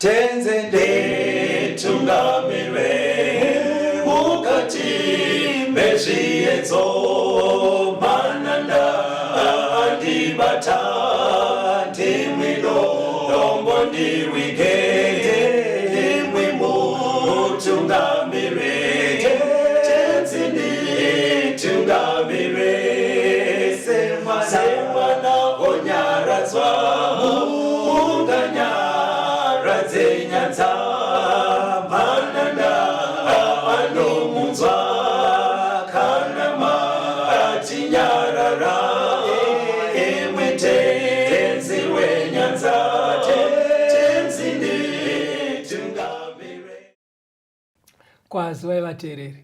Tenzi nditungamire mukati mezviedzo, mananda andibata, ndimwi dombo ndiwige, ndimwi mutungamire. Tenzi nditungamire, semwana onyaradzwa munganyaradze nyanza, mananda anomunzwa kana matinyarara, imwi Tenzi wenyanza. Tenzi nditungamire. Kwazivai vateereri,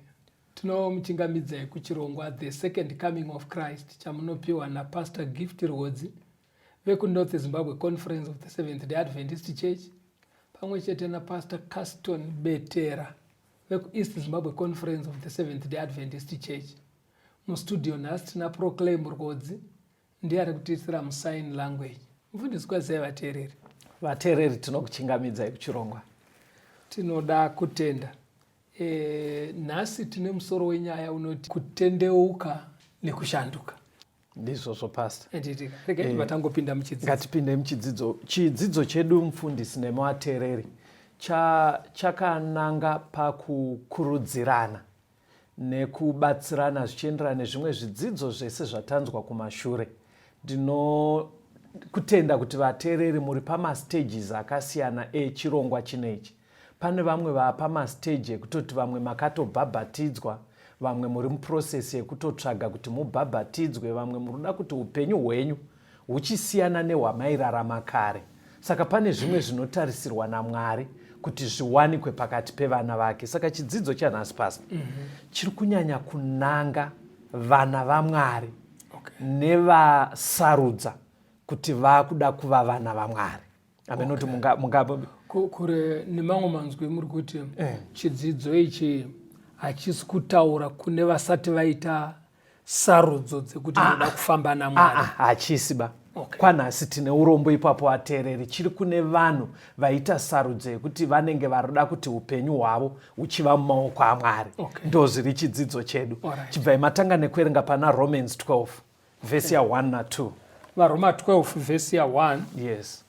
tinomuchingamidzai kuchirongwa The Second Coming of Christ chamunopiwa naPastor Gift Rwodzi vekuNorth Zimbabwe Conference of the Seventh Day Adventist Church, pamwe chete naPastor Caston Betera vekuEast Zimbabwe Conference of the Seventh Day Adventist Church. Mustudio nhasi tina Proclaim Rwodzi, ndiye ari kutiisira musign language. Mufundisi, kwazivai vateereri. Vateereri, tinokuchingamidzai kuchirongwa. Tinoda kutenda. Nhasi tine musoro wenyaya unoti kutendeuka nekushanduka. Ndizvozvo, Pastor. Enditika regai vatangopinda muchidzidzo. Ngatipinde muchidzidzo. Chidzidzo chedu, mufundisi nevateereri, chakananga pakukurudzirana nekubatsirana zvichienderana nezvimwe zvidzidzo zvese zvatanzwa kumashure. Ndinokutenda kuti vateereri muri pamastages akasiyana echirongwa chinechi. Pane vamwe vaapamasteji ekutoti vamwe makatobhabhatidzwa, vamwe muri muprocess yekutotsvaga kuti mubhabhatidzwe, vamwe muri kuda kuti upenyu hwenyu huchisiyana nehwamairarama kare. Saka pane zvimwe zvinotarisirwa naMwari kuti zviwanikwe pakati pevana vake. Saka chidzidzo chanhasi, Pastor, chiri kunyanya kunanga vana vaMwari nevasarudza kuti vakuda kuva vana vaMwari. Amenoti munga Kure nemamwe manzwi, muri kuti chidzidzo ichi hachisi kutaura kune vasati vaita sarudzo dzekuti ndoda kufamba naMwari? Ah, hachisi ba. Kwanhasi tine urombo ipapo, ateereri. Chiri kune vanhu vaita sarudzo yekuti vanenge varida kuti upenyu hwavo huchiva mumaoko aMwari. Ndo zviri chidzidzo chedu. Chibvai matanga nekuerenga pana Romans 12 vhesi ya1 na2. VaRoma 12 vhesi ya1. Yes.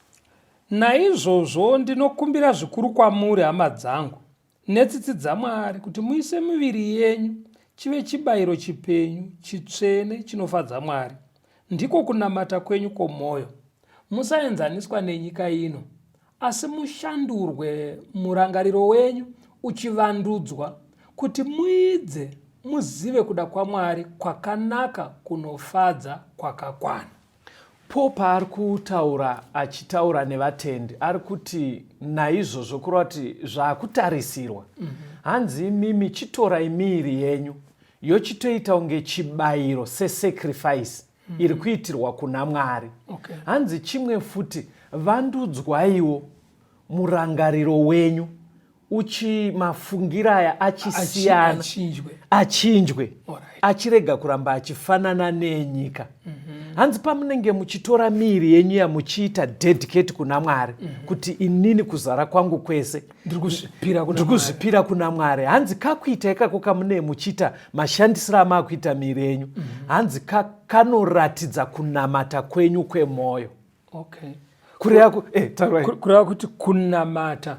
Naizvozvo ndinokumbira zvikuru kwamuri, hama dzangu, netsitsi dzaMwari, kuti muise miviri yenyu chive chibayiro chipenyu, chitsvene, chinofadza Mwari, ndiko kunamata kwenyu kwomwoyo. Musaenzaniswa nenyika ino, asi mushandurwe murangariro wenyu uchivandudzwa, kuti muidze muzive kuda kwaMwari kwakanaka, kunofadza, kwakakwana. Paul paari kutaura, achitaura nevatendi, ari kuti naizvozvo, kureva kuti zvakutarisirwa, hanzi imimi chitorai miiri yenyu yochitoita kunge chibayiro, sesacrifice iri kuitirwa kuna Mwari. Hanzi chimwe futi, vandudzwaiwo murangariro wenyu uchi mafungira aya achisiyana, Achinjwe. Achinjwe, achirega kuramba achifanana neenyika. Hanzi pamunenge muchitora miiri yenyu yamuchiita dedicate kuna Mwari, kuti inini kuzara kwangu kwese ndiri kuzvipira kuna ndiri kuzvipira kuna Mwari, hanzi kakuita ikako kamunee muchiita, mashandisiro amakuita miiri yenyu, hanzi kanoratidza kunamata kwenyu kwemwoyo. Kureva taurai. Kureva kuti kunamata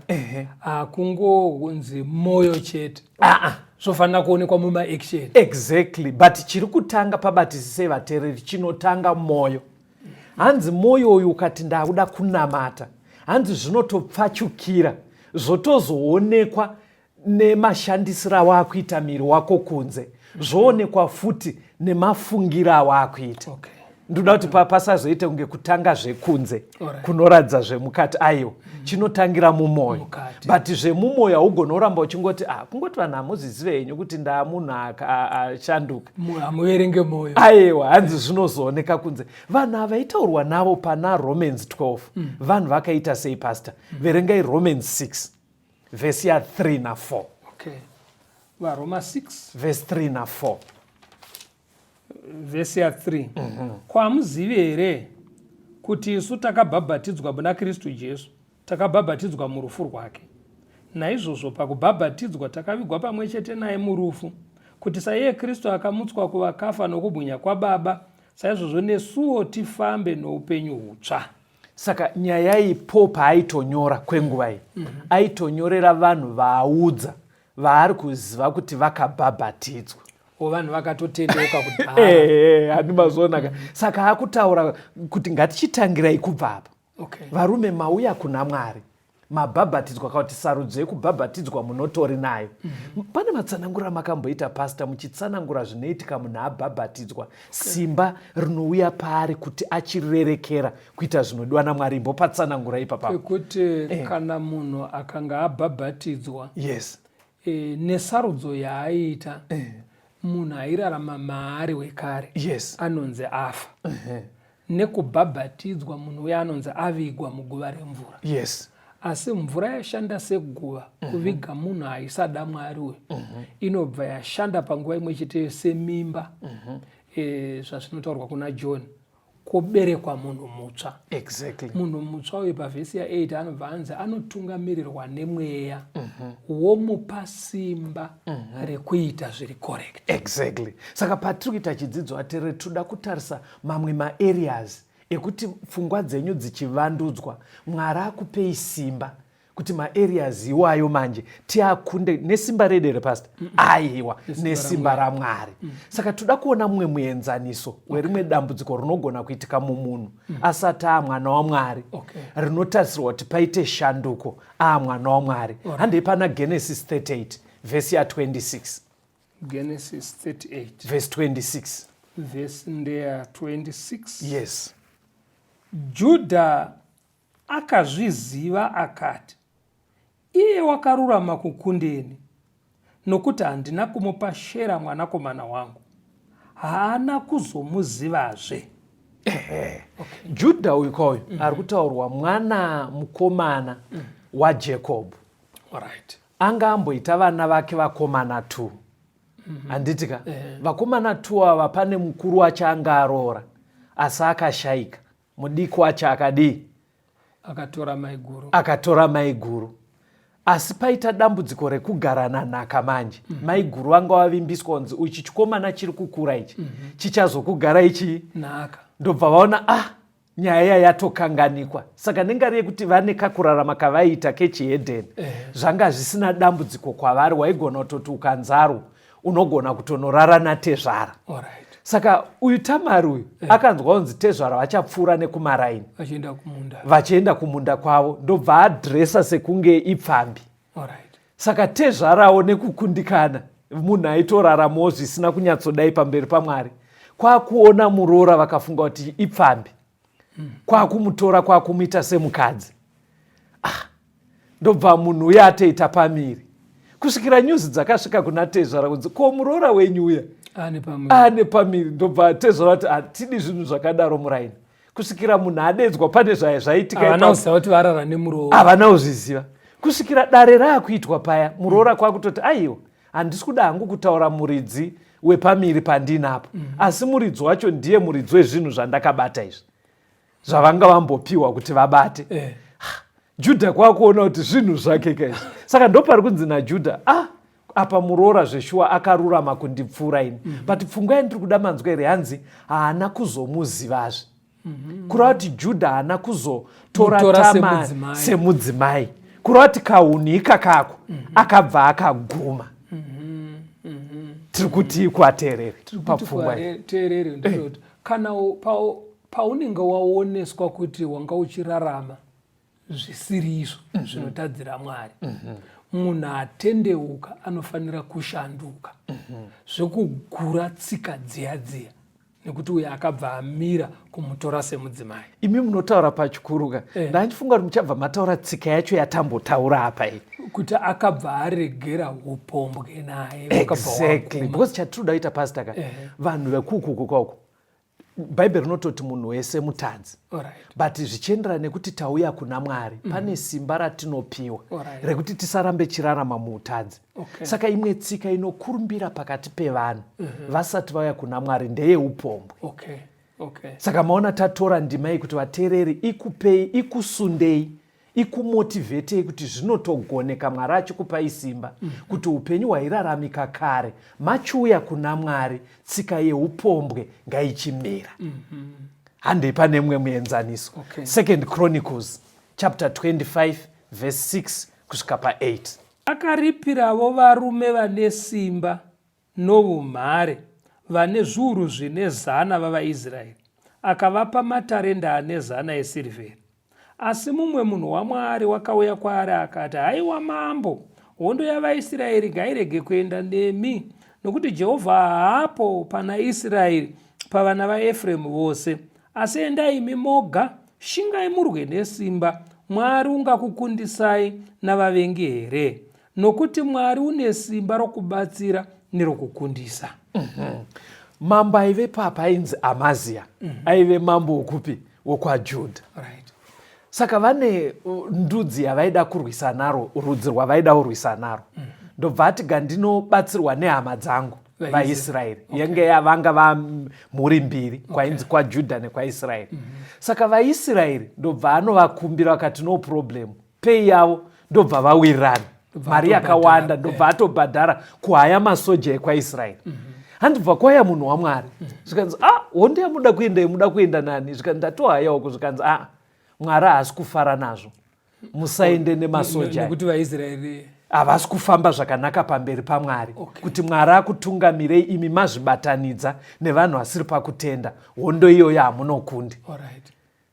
hakungonzi mwoyo chete, zvofanira kuonekwa mumaaction. Exactly, but chiri kutanga, pabatisisei vateereri, chinotanga mwoyo. Hanzi mwoyo uyu ukati ndakuda kunamata, hanzi zvinotopfachukira, zvotozoonekwa nemashandisiro awaakuita miri wako kunze, zvoonekwa futi nemafungiro awaakuita. Ndoda kuti pasazoite kunge kutanga zvekunze kunoratidza zvemukati. Aiwa, chinotangira mumwoyo. Mukati. But zvemumwoyo haugoni uramba uchingoti, ah, kungoti vanhu hamuzizive henyu kuti ndaamunhu ashanduka. Hamuverenge mwoyo. Aiwa, hanzi zvinozooneka kunze. Vanhu ava vaitaurwa navo pana Romans 12, vanhu vakaita sei, Pastor? Verengai Romans 6 vhesi ya3 na4. Okay, VaRoma 6 vhesi 3 na4. Vhesi ya3: Kwamuzivi here kuti isu takabhabhatidzwa muna Kristu Jesu? Takabhabhatidzwa murufu rwake. Naizvozvo pakubhabhatidzwa takavigwa pamwe chete naye murufu, kuti saiye Kristu akamutswa kuvakafa nokubwinya kwaBaba, saizvozvo nesuwo tifambe noupenyu hutsva. Saka nyaya iyi Paul paaitonyora kwenguva iyi aitonyorera vanhu vaaudza vaari kuziva kuti vakabhabhatidzwa. O vanhu vakatotendeuka kudhara. Ehe, handi mazvionaka. Saka akutaura kuti ngatichitangirai kubva apa. Varume mauya kuna Mwari, mabhabhatidzwa, kana kuti sarudzo yekubhabhatidzwa munotori nayo. Pane matsananguriro amakamboita pastor muchitsanangura zvinoitika munhu abhabhatidzwa, simba rinouya paari kuti achirerekera kuita zvinodiwa naMwari. Imbopatsanangura ipapa. Pekuti kana munhu akanga abhabhatidzwa, nesarudzo yaaiita, munhu airarama maari wekare anonzi afa. Nekubhabhatidzwa munhu uya anonzi avigwa muguva remvura. Asi mvura yashanda seguva kuviga munhu aisada Mwari uyu, inobva yashanda panguva imwe cheteyo semimba. Zvazvinotaurwa kuna John, kwoberekwa munhu mutsva. Munhu mutsva uyu pavhesi ya8 anobva anzi anotungamirirwa nemweya womupa simba rekuita zviri correct. Exactly. Saka patiri kuita chidzidzo aterere, toda kutarisa mamwe maareas ekuti pfungwa dzenyu dzichivandudzwa, Mwari akupei simba kuti maareas iwayo manje tiakunde nesimba redu here pastor? Aiwa, nesimba raMwari. Saka toda kuona mumwe muenzaniso werimwe dambudziko rinogona kuitika mumunhu asati aamwana waMwari, rinotarisirwa kuti paite shanduko aamwana waMwari. Handei pana Genesis 38 vhesi ya26. Genesis 38 vhesi 26. Vhesi ndeya 26. Yes. Judha akazviziva akati, Iye wakarurama kukundeni, nokuti handina kumupa Shera mwanakomana wangu. Haana kuzomuzivazve. Ehe. Judha uyu kauyu ari kutaurwa mwana mukomana waJacob. Anga amboita vana vake vakomana 2. Handiti ka? Vakomana 2 ava pane mukuru wacho anga aroora asi akashaika. Mudiki wacho akadii? Akatora maiguru. Akatora maiguru. Asi paita dambudziko rekugarana nhaka manje. Maiguru vanga vavimbiswa kunzi ichi chikomana chiri kukura ichi chichazokugara ichi nhaka. Ndobva vaona nyaya yatokanganikwa. Saka nengari yekuti vane kakurarama kavaiita kechihedheni, zvanga zvisina dambudziko kwavari. Waigona kutoti ukanzarwo unogona kutonorara natezvara. Saka uyu Tamari uyu akanzwa kunzi tezvara vachapfuura nekumaraini vachienda kumunda, kumunda kwavo, ndobva adresa sekunge ipfambi. Saka tezvarawo nekukundikana, munhu aitoraramawo zvisina kunyatsodai pamberi paMwari, kwakuona muroora vakafunga kuti ipfambi, kwakumutora kwakumuita semukadzi. Ndobva munhu uya atoita pamiri kusvikira nyuzi dzakasvika kuna tezvara kunzi ko muroora wenyu uya ane pamiri. Ndobva tezvara kuti hatidi zvinhu zvakadaro muraini, kusvikira munhu adedzwa pane zvaitika. Havana kuziva kuti varara nemuroora. Havana kuzviziva kusvikira dare raakuitwa paya, muroora kwakutoti aiwa, handisi kuda hangu kutaura muridzi wepamiri pandinapo, asi muridzi wacho ndiye muridzi wezvinhu zvandakabata izvi zvavanga vambopiwa kuti vabate. Judha kwakuona kuti zvinhu zvake kaizvi. Saka ndopari kunzi naJudha, apa muroora zveshuwa akarurama kundipfuura ini. But pfungwa yandiri kuda manzwa here, hanzi haana kuzomuzivazve. Kureva kuti Judha haana kuzotora Tamari semudzimai. Kureva kuti kahunhu ikakako akabva akaguma. Tiri kuti kwateerere papfungwa. Teerere ndinoti kana paunenge waoneswa kuti wanga uchirarama zvisiri izvo zvinotadzira Mwari, munhu atendeuka anofanira kushanduka zvekugura tsika dziya dziya, nekuti uyo akabva amira kumutora semudzimai. Imi munotaura pachikuruka, ndandifunga kuti muchabva mataura tsika yacho yatambotaura apa iyi, kuti akabva aregera upombwe naye. Exactly, because chatinoda kuita pastor ka, vanhu vekukuku kwako, Bhaibheri rinototi munhu wese mutadzi, but zvichienderana nekuti tauya kuna Mwari, pane simba ratinopiwa rekuti tisarambe chirarama muutadzi. Saka imwe tsika inokurumbira pakati pevanhu vasati vauya kuna Mwari ndeyeupombwe. Saka maona tatora ndima iyi kuti vateereri ikupei, ikusundei. Ikumotivhetei kuti zvinotogoneka Mwari achikupai simba kuti upenyu hwairaramika kare machiuya kuna Mwari, tsika yeupombwe ngaichimira. Handei pane mumwe muenzaniso. Second Chronicles chapter 25 verse 6 kusvika pa8. Akaripiravo varume vane simba novumhare vane zviuru zvine zana vavaIsraeri, akavapa matarenda ane zana esirivheri. Asi mumwe munhu waMwari wakauya kwaari akati, Haiwa mambo, hondo yavaIsraeri ngairege kuenda nemi, nokuti Jehovha haapo pana Israeri pavana vaEfremu vose. Asi endai imi moga, shingai murwe nesimba, Mwari ungakukundisai navavengi here? Nokuti Mwari une simba rokubatsira nerokukundisa. Mambo aive papa ainzi Amazia. Aive mambo wokupi? WokwaJudha. Saka vane ndudzi yavaida kurwisa naro, rudzi rwavaida kurwisa naro. Ndobva ati gandinobatsirwa nehama dzangu vaIsraeri. Yenge yavanga vamhuri mbiri, kwainzi kwaJudha nekwaIsraeri. Saka vaIsraeri ndobva anovakumbira vakati no problem, pay yavo, ndobva vawirirana mari yakawanda, ndobva atobhadhara kuhaya masoja ekwaIsraeri. Handibva kwaya munhu waMwari, zvikanzi ah, hondo yamuda kuenda yemuda kuenda nani? Zvikanzi ndatohaya uko. Zvikanzi ah, Mwari haasi kufara nazvo, musaende nemasoja nekuti vaIsraeri havasi kufamba zvakanaka pamberi paMwari. Kuti Mwari akutungamirei imi mazvibatanidza nevanhu vasiri pakutenda, hondo iyoyo hamunokundi.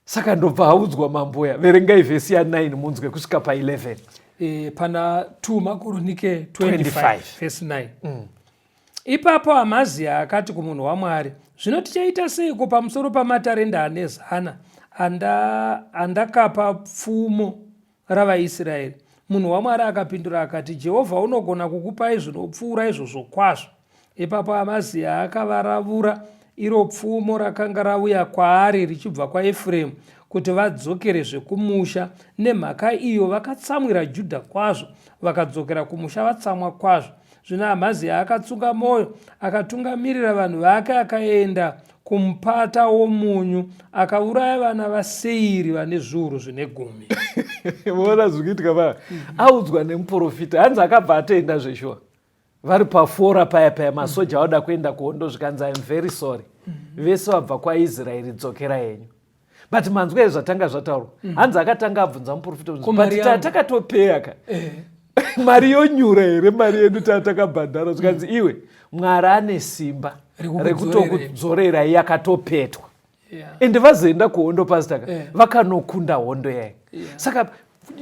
Saka ndobva audzwa mamboya, verengai vhesi ya9 munzwe kusvika pa11. Pana 2 Makoronike 25 vhesi 9. Ipapo Amazia akati kumunhu waMwari, Zvino tichaita seiko pamusoro pamatarenda ane zana andakapa pfumo ravaIsraeri? Munhu waMwari akapindura akati, Jehovha unogona kukupai zvinopfuura izvozvo kwazvo. Ipapo Amazia akavaravura iro pfumo rakanga rauya kwaari richibva kwaEfuremu, kuti vadzokerezve kumusha. Nemhaka iyo vakatsamwira Judha kwazvo, vakadzokera kumusha vatsamwa kwazvo. Zvino Amazia akatsunga mwoyo, akatungamirira vanhu vake, akaenda kumupata womunyu, akauraya vana vaSeiri vane zviuru zvine gumi. Voona zviri kuitika paya. Audzwa nemuprofita, hanzi akabva atoenda zveshuwa. Vari pafora paya paya, masoja vada kuenda kuhondo, zvikanzi I'm very sorry, vese vabva kwaIsraeri dzokera henyu. But manzwa izvi zvatanga zvataurwa, hanzi akatanga abvunza muprofita, but takatopeya ka, mari yonyura here mari yedu tatakabhadhara? Zvikanzi iwe, Mwari ane simba rekutokudzorera yakatopetwa. Ende vazoenda kuhondo, pastor ka, vakanokunda hondo yayo. Saka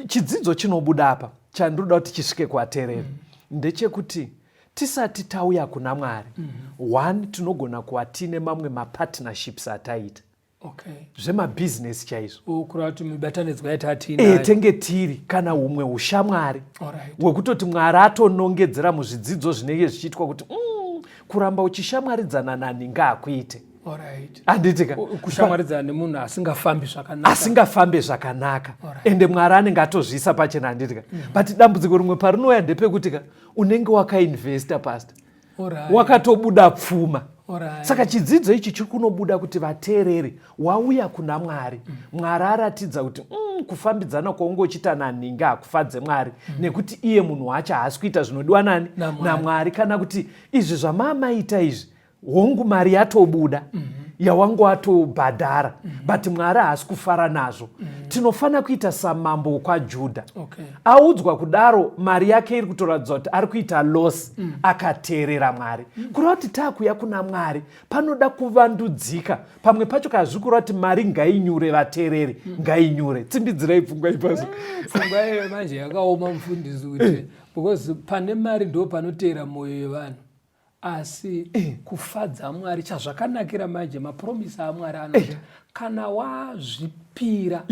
chidzidzo chinobuda apa chandinoda kuti chisvike kuvateereri ndechekuti tisati tauya kuna Mwari, one, tinogona kuva tiine mamwe mapartnerships ataita zvemabhizinesi chaizvo. Kureva kuti mibatanidzwa yatatiinayo. Tenge tiri kana humwe ushamwari hwekutoti Mwari atonongedzera muzvidzidzo zvinenge zvichiitwa kuti kuramba uchishamwaridzana nani ngaakuite. Handiti ka? Kushamwaridzana nemunhu asingafambi zvakanaka. Asingafambe zvakanaka. Ende Mwari anenge atozviisa pachena, handiti ka? But dambudziko rimwe parinouya ndepekuti ka unenge wakainvesta, pastor, wakatobuda pfuma. Saka chidzidzo ichi chiri kunobuda kuti vateereri wauya kuna Mwari, Mwari aratidza kuti kufambidzana kwaunge uchiita nanhingi hakufadze Mwari, nekuti iye munhu wacho haasi kuita zvinodiwa nani? NaMwari. Kana kuti izvi zvamaamaita izvi, hongu mari yatobuda yawangu watobhadhara, but Mwari haasi kufara nazvo. Tinofanira kuita samambo wokwaJudha. Audzwa kudaro, mari yake iri kutoratidza kuti ari kuita loss, akateerera Mwari. Kureva kuti taakuya kuna Mwari panoda kuvandudzika pamwe pacho. Kana zviri kureva kuti mari ngainyure, vateereri, ngainyure. Tsimbidzirai pfungwa ipazo. Pfungwa iyo manje yakaoma, mufundisi, kuti because pane mari ndo panoteera mwoyo yevanhu, asi kufadza Mwari chazvakanakira manje, mapromisi aMwari anoti kana wazvipira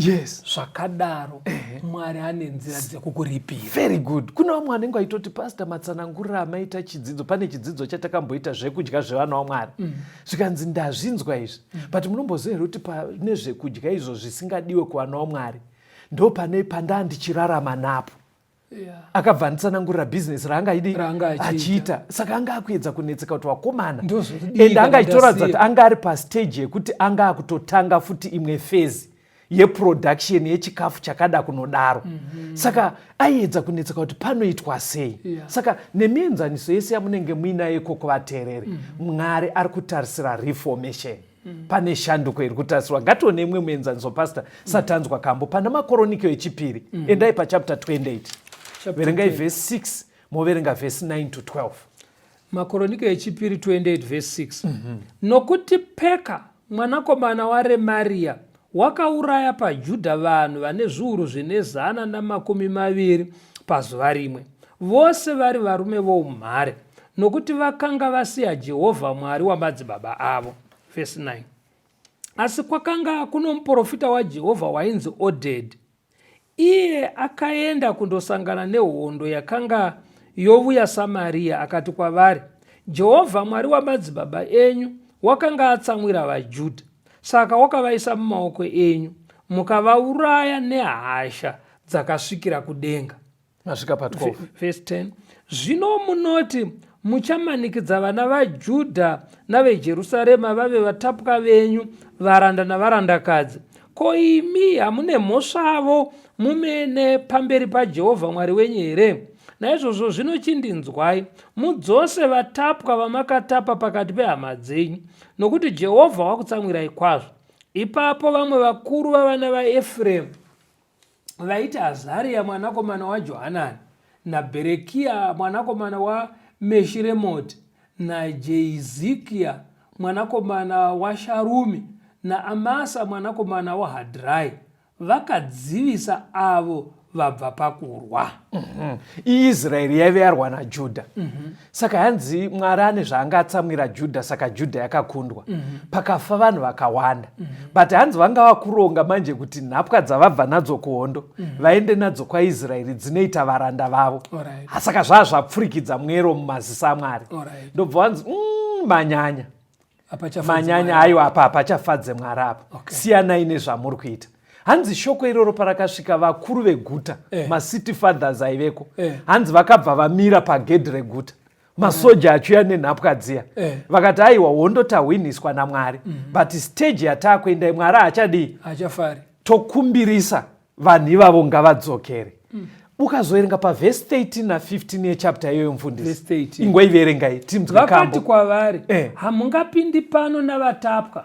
zvakadaro, Mwari ane nzira dzekukuripira. Very good. Kuna vamwe vanenge vaitoti, pastor, matsanangurira amaita chidzidzo, pane chidzidzo chatakamboita zvekudya zvevana vaMwari, zvikanzi ndazvinzwa izvi, but munomboziva here kuti pane zvekudya izvo zvisingadiwe kuvana vaMwari? Ndo pane pandaa ndichirarama napo. Akabva anditsanangurira bhizinesi raanga Raanga achiita. Achiita. Saka anga akuedza kunetseka kuti vakomana, Ndozvodii ende anga kana achitoratidza kuti ndasiya? anga ari pastage yekuti anga akutotanga futi imwe phase. yeproduction yechikafu chakada kunodaro. Saka aiedza kunetseka kuti panoitwa sei. Saka nemienzaniso yese yamunenge muinayo ikoko vateereri, Mwari ari kutarisira reformation. Pane shanduko iri kutarisirwa. Ngatione imwe muenzaniso, pastor, satanzwa kambo pana Makoroniko echipiri. Endai pachapter 28. Chapter Verengai 28. Vhesi 6, moverenga vhesi 9 to 12. Makoroniko echipiri 28 vhesi 6. Nokuti Peka mwanakomana waRemariya wakauraya paJudha vanhu vane zviuru zvine 120 pazuva rimwe, vose vari varume voumhare, nokuti vakanga vasiya Jehovha Mwari wamadzibaba avo. Vhesi 9. Asi kwakanga kuno muprofita waJehovha wainzi Odhedhi. Iye akaenda kundosangana nehondo yakanga yovuya Samaria, akati kwavari, Jehovha Mwari wamadzibaba enyu wakanga atsamwira vaJudha, saka wakavaisa mumaoko enyu, mukavauraya nehasha dzakasvikira kudenga. Masvika pa 12. Verse 10. Zvino munoti muchamanikidza vana vaJudha naveJerusarema vave vatapwa venyu, varanda navarandakadzi. Ko imi hamune mhosvavo mumene pamberi paJehovha Mwari wenyu here? Naizvozvo zvino chindinzwai, mudzose vatapwa vamakatapa pakati pehama dzenyu, nokuti Jehovha wakutsamwirai kwazvo. Ipapo vamwe vakuru vavana vaEfuremu vaiti Azaria mwanakomana waJohanani naBherekia mwanakomana waMeshiremoti naJeizikia mwanakomana waSharumi naAmasa mwanakomana waHadrai vakadzivisa avo vabva pakurwa. IIsraeri yaive yarwa naJudha. Saka hanzi Mwari ane zvaanga atsamwira Judha, saka Judha yakakundwa. Pakafa vanhu vakawanda. But hanzi vanga vakuronga manje kuti nhapwa dzavabva nadzo kuhondo vaende nadzo kwaIsraeri dzinoita varanda vavo. Saka zvaa zvapfurikidza mwero mumazisa aMwari. Ndobva vanzi manyanya. Manyanya ayo apa hapachafadze Mwari apa. Siyanai nezvamuri kuita. Hanzi shoko iroro parakasvika vakuru veguta, macity fathers aiveko, hanzi vakabva vamira pagedhi reguta, masoja achiuya nenhapwa dziya. Vakati aiwa, hondo tahwiniswa naMwari, but stage yataakuendai Mwari haachadii, Haachafari. Tokumbirisa vanhu ivavo ngavadzokere. Ukazoverenga pavhesi 13 na15 yechapter iyoyo, mufundisi, Verse 13. Ingoiverengai tinzwe Vakati kambo. kwavari, hamungapindi pano navatapwa,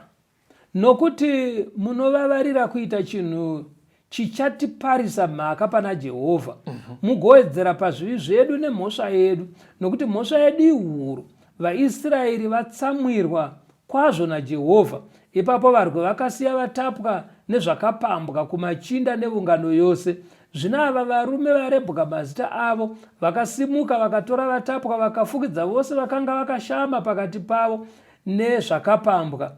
nokuti munovavarira kuita chinhu chichatiparisa mhaka pana Jehovha, mugowedzera pazvivi zvedu nemhosva yedu, nokuti mhosva yedu ihuru, vaIsraeri vatsamwirwa kwazvo naJehovha. Ipapo varwi vakasiya vatapwa nezvakapambwa kumachinda nevungano yose. Zvino ava varume varebwa mazita avo vakasimuka vakatora vatapwa vakafukidza vose vakanga vakashama pakati pavo nezvakapambwa,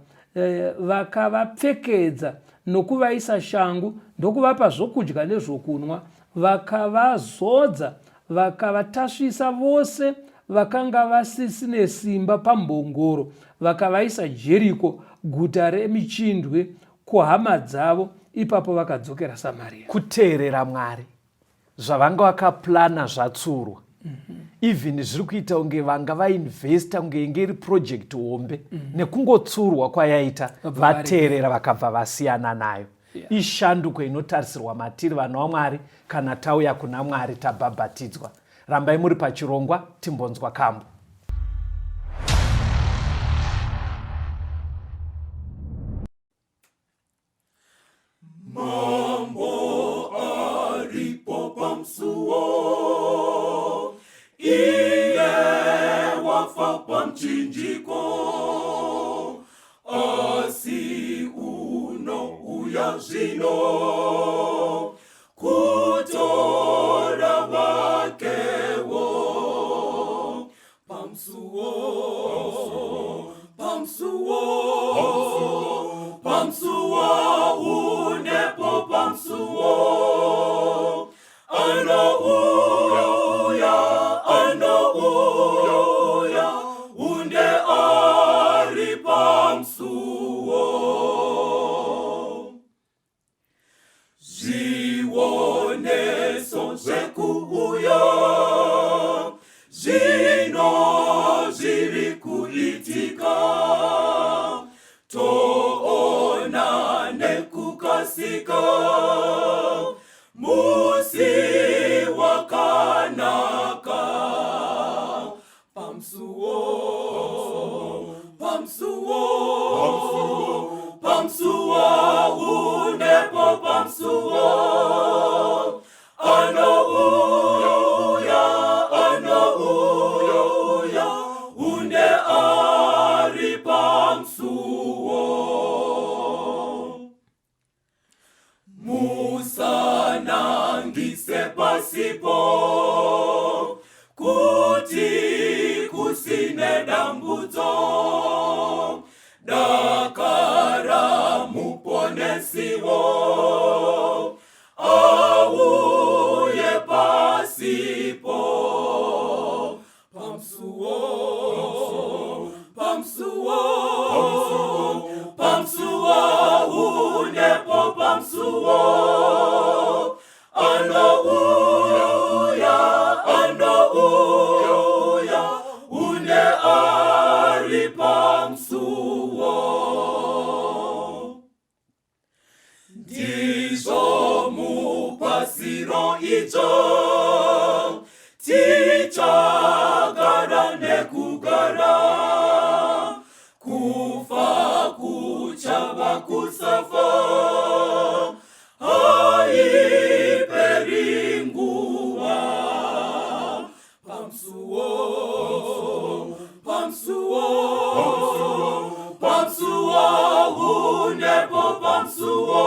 vakavapfekedza nokuvaisa shangu ndokuvapa zvokudya nezvokunwa, vakavazodza vakavatasvisa vose vakanga vasisine simba pambongoro, vakavaisa Jeriko, guta remichindwe, kuhama dzavo. Ipapo vakadzokera Samaria. Kuteerera Mwari, zvavanga vakaplana zvatsurwa. Even zviri kuita kunge vanga vainvesta kunge inge iri project hombe, nekungotsurwa kwayaita, Vabva vateerera vakabva vasiyana nayo. Ishanduko inotarisirwa matiri vana vaMwari kana tauya kuna Mwari tabhabhatidzwa. Rambai muri pachirongwa, timbonzwa kambo. Mambo aripo pamsuwo, iye wafa pamchinjiko, asi unouya zvino kutora vakewo. Pamsuwo, pamsuwo, pamsuwo, unepo pamsuwo, anouya, anouya, unde ari pamsuwo. Abvise pasipo kuti kusine dambudzo dakara muponesiwo auye pasipo pamsuwo pamsuwo pamsuwo unepo pamsuwo anouya anouya une ari pamsuwo ndizvo mupasiro idzo tichagara nekugara kufa kuchava kusafa haiperi nguva pamsuwo pamsuwo pamsuwo unepo pamsuwo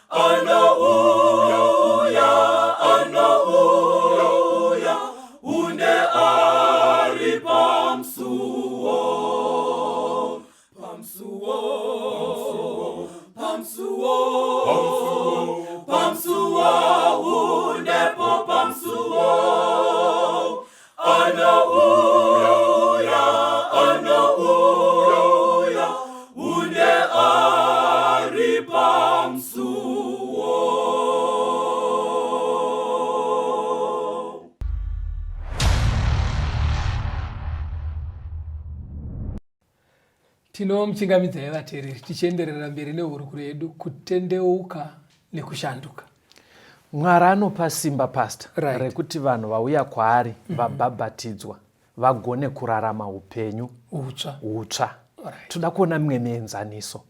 anouya anouya une ari pamsuwo pamsuwo pamsuwo pamsuwo unepo pamsuwo anouya anouya une ari pamsuwo. Tinomuchingamidzai vateereri tichienderera mberi nehurukuro yedu kutendeuka nekushanduka. Mwari anopa simba pastor Right. rekuti vanhu vauya kwaari vabhabhatidzwa vagone kurarama upenyu hutsva hutsva. Alright. Toda kuona mimwe mienzaniso.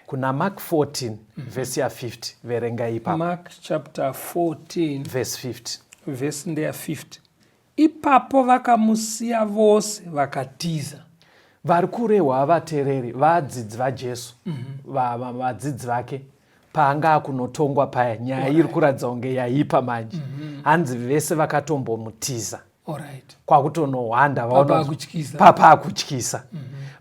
Kuna Mark 14 vhesi ya50, verenga ipapo. Mark chapter 14 vhesi 50. Vhesi ndeya 50. Ipapo vakamusiya vose vakatiza. Vari kurehwa vateereri vadzidzi vaJesu, vadzidzi vake paanga akunotongwa paya. Nyaya iri kuratidza kunge yaipa manje. Hanzi vese vakatombomutiza kwakutonohwanda. Papa akutyisa. Papa akutyisa.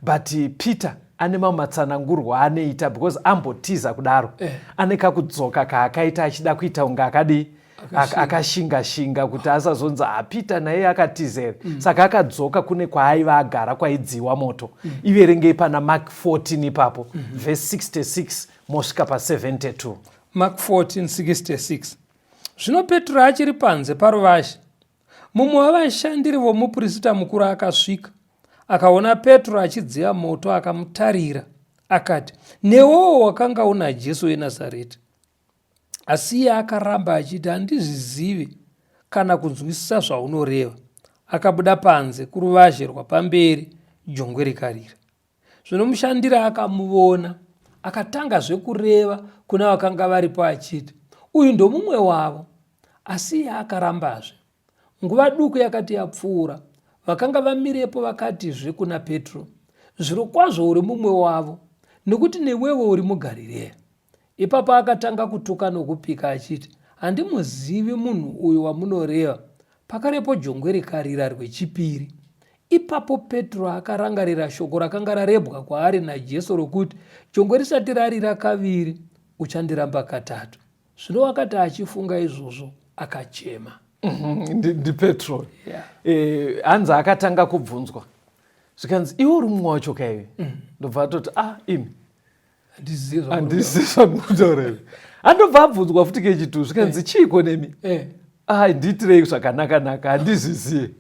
But Peter ane mamwe matsanangurwo aanoita because ambotiza kudaro, ane kakudzoka kaakaita achida kuita kunge akadii, Akashinga. Akashinga shinga kuti asazonzi aPeter naye akatizere. Saka akadzoka kune kwaaiva agara kwaidziwa moto. Iverengei pana Mark 14 ipapo, vhesi 66 mosvika pa72. Mark 14:66. Zvino Petro achiri panze paruvazhe, mumwe wavashandiri vomuprista mukuru akasvika. Akaona Petro achidziya moto, akamutarira akati, "Newewo wakanga una Jesu weNazareti." Asi iye akaramba achiti, "Handizvizivi kana kunzwisisa zvaunoreva." Akabuda panze kuruvazhe rwapamberi, jongwe rikarira. Zvino mushandiri akamuvona akatangazve kureva kuna vakanga varipo achiti, "Uyu ndomumwe wavo." Asi iye akarambazve. Nguva duku yakati yapfuura, vakanga vamirepo vakatizve kuna Petro, "Zvirokwazvo uri mumwe wavo, nekuti newewo uri muGarirea." Ipapo akatanga kutuka nokupika achiti, "Handimuzivi munhu uyu wamunoreva." Pakarepo jongwe rikarira rwechipiri. Ipapo Petro akarangarira shoko rakanga rarebwa kwaari naJesu rokuti, "Jongwe risati rarira kaviri, uchandiramba katatu." Zvino wakati achifunga izvozvo, akachema. NdiPetro. Hanzi akatanga kubvunzwa, zvikanzi, "Iwe uri mumwe wacho kaiwe?" Ndobva atoti, "Ah, imi, Handizivi zvamuri handisi zvamutaura ivi." Andobva abvunzwa futi kechitu, zvikanzi, "Chiiko nemi?" "Ai, ndiitirei zvakanaka-naka, handizvizive."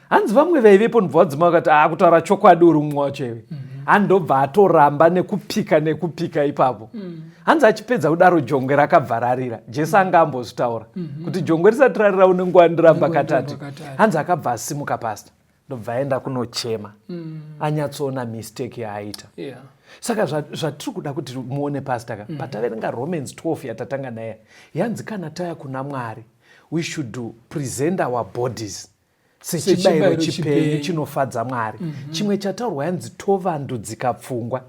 Hanzi vamwe vaivepo ndobva vadzima vakati, "A, kutaura chokwadi uri mumwe wacho iwe." Handobva atoramba nekupika nekupika ipapo. Hanzi achipedza kudaro, jongwe rakabva rarira. Jesu anga ambozvitaura kuti jongwe risati rarira unenge wandiramba Unenge wandiramba katatu. katatu. Hanzi akabva asimuka pasta, ndobva aenda kunochema, anyatsoona mistake yaaita. Saka zvatiri kuda kuti muone pasta ka, pataverenga Romans 12 yatatanga naye, yanzi kana taya kuna Mwari, we should present our bodies. Sechibayiro chipenyu chinofadza Mwari. Chimwe chataurwa yanzi tovandudzika pfungwa.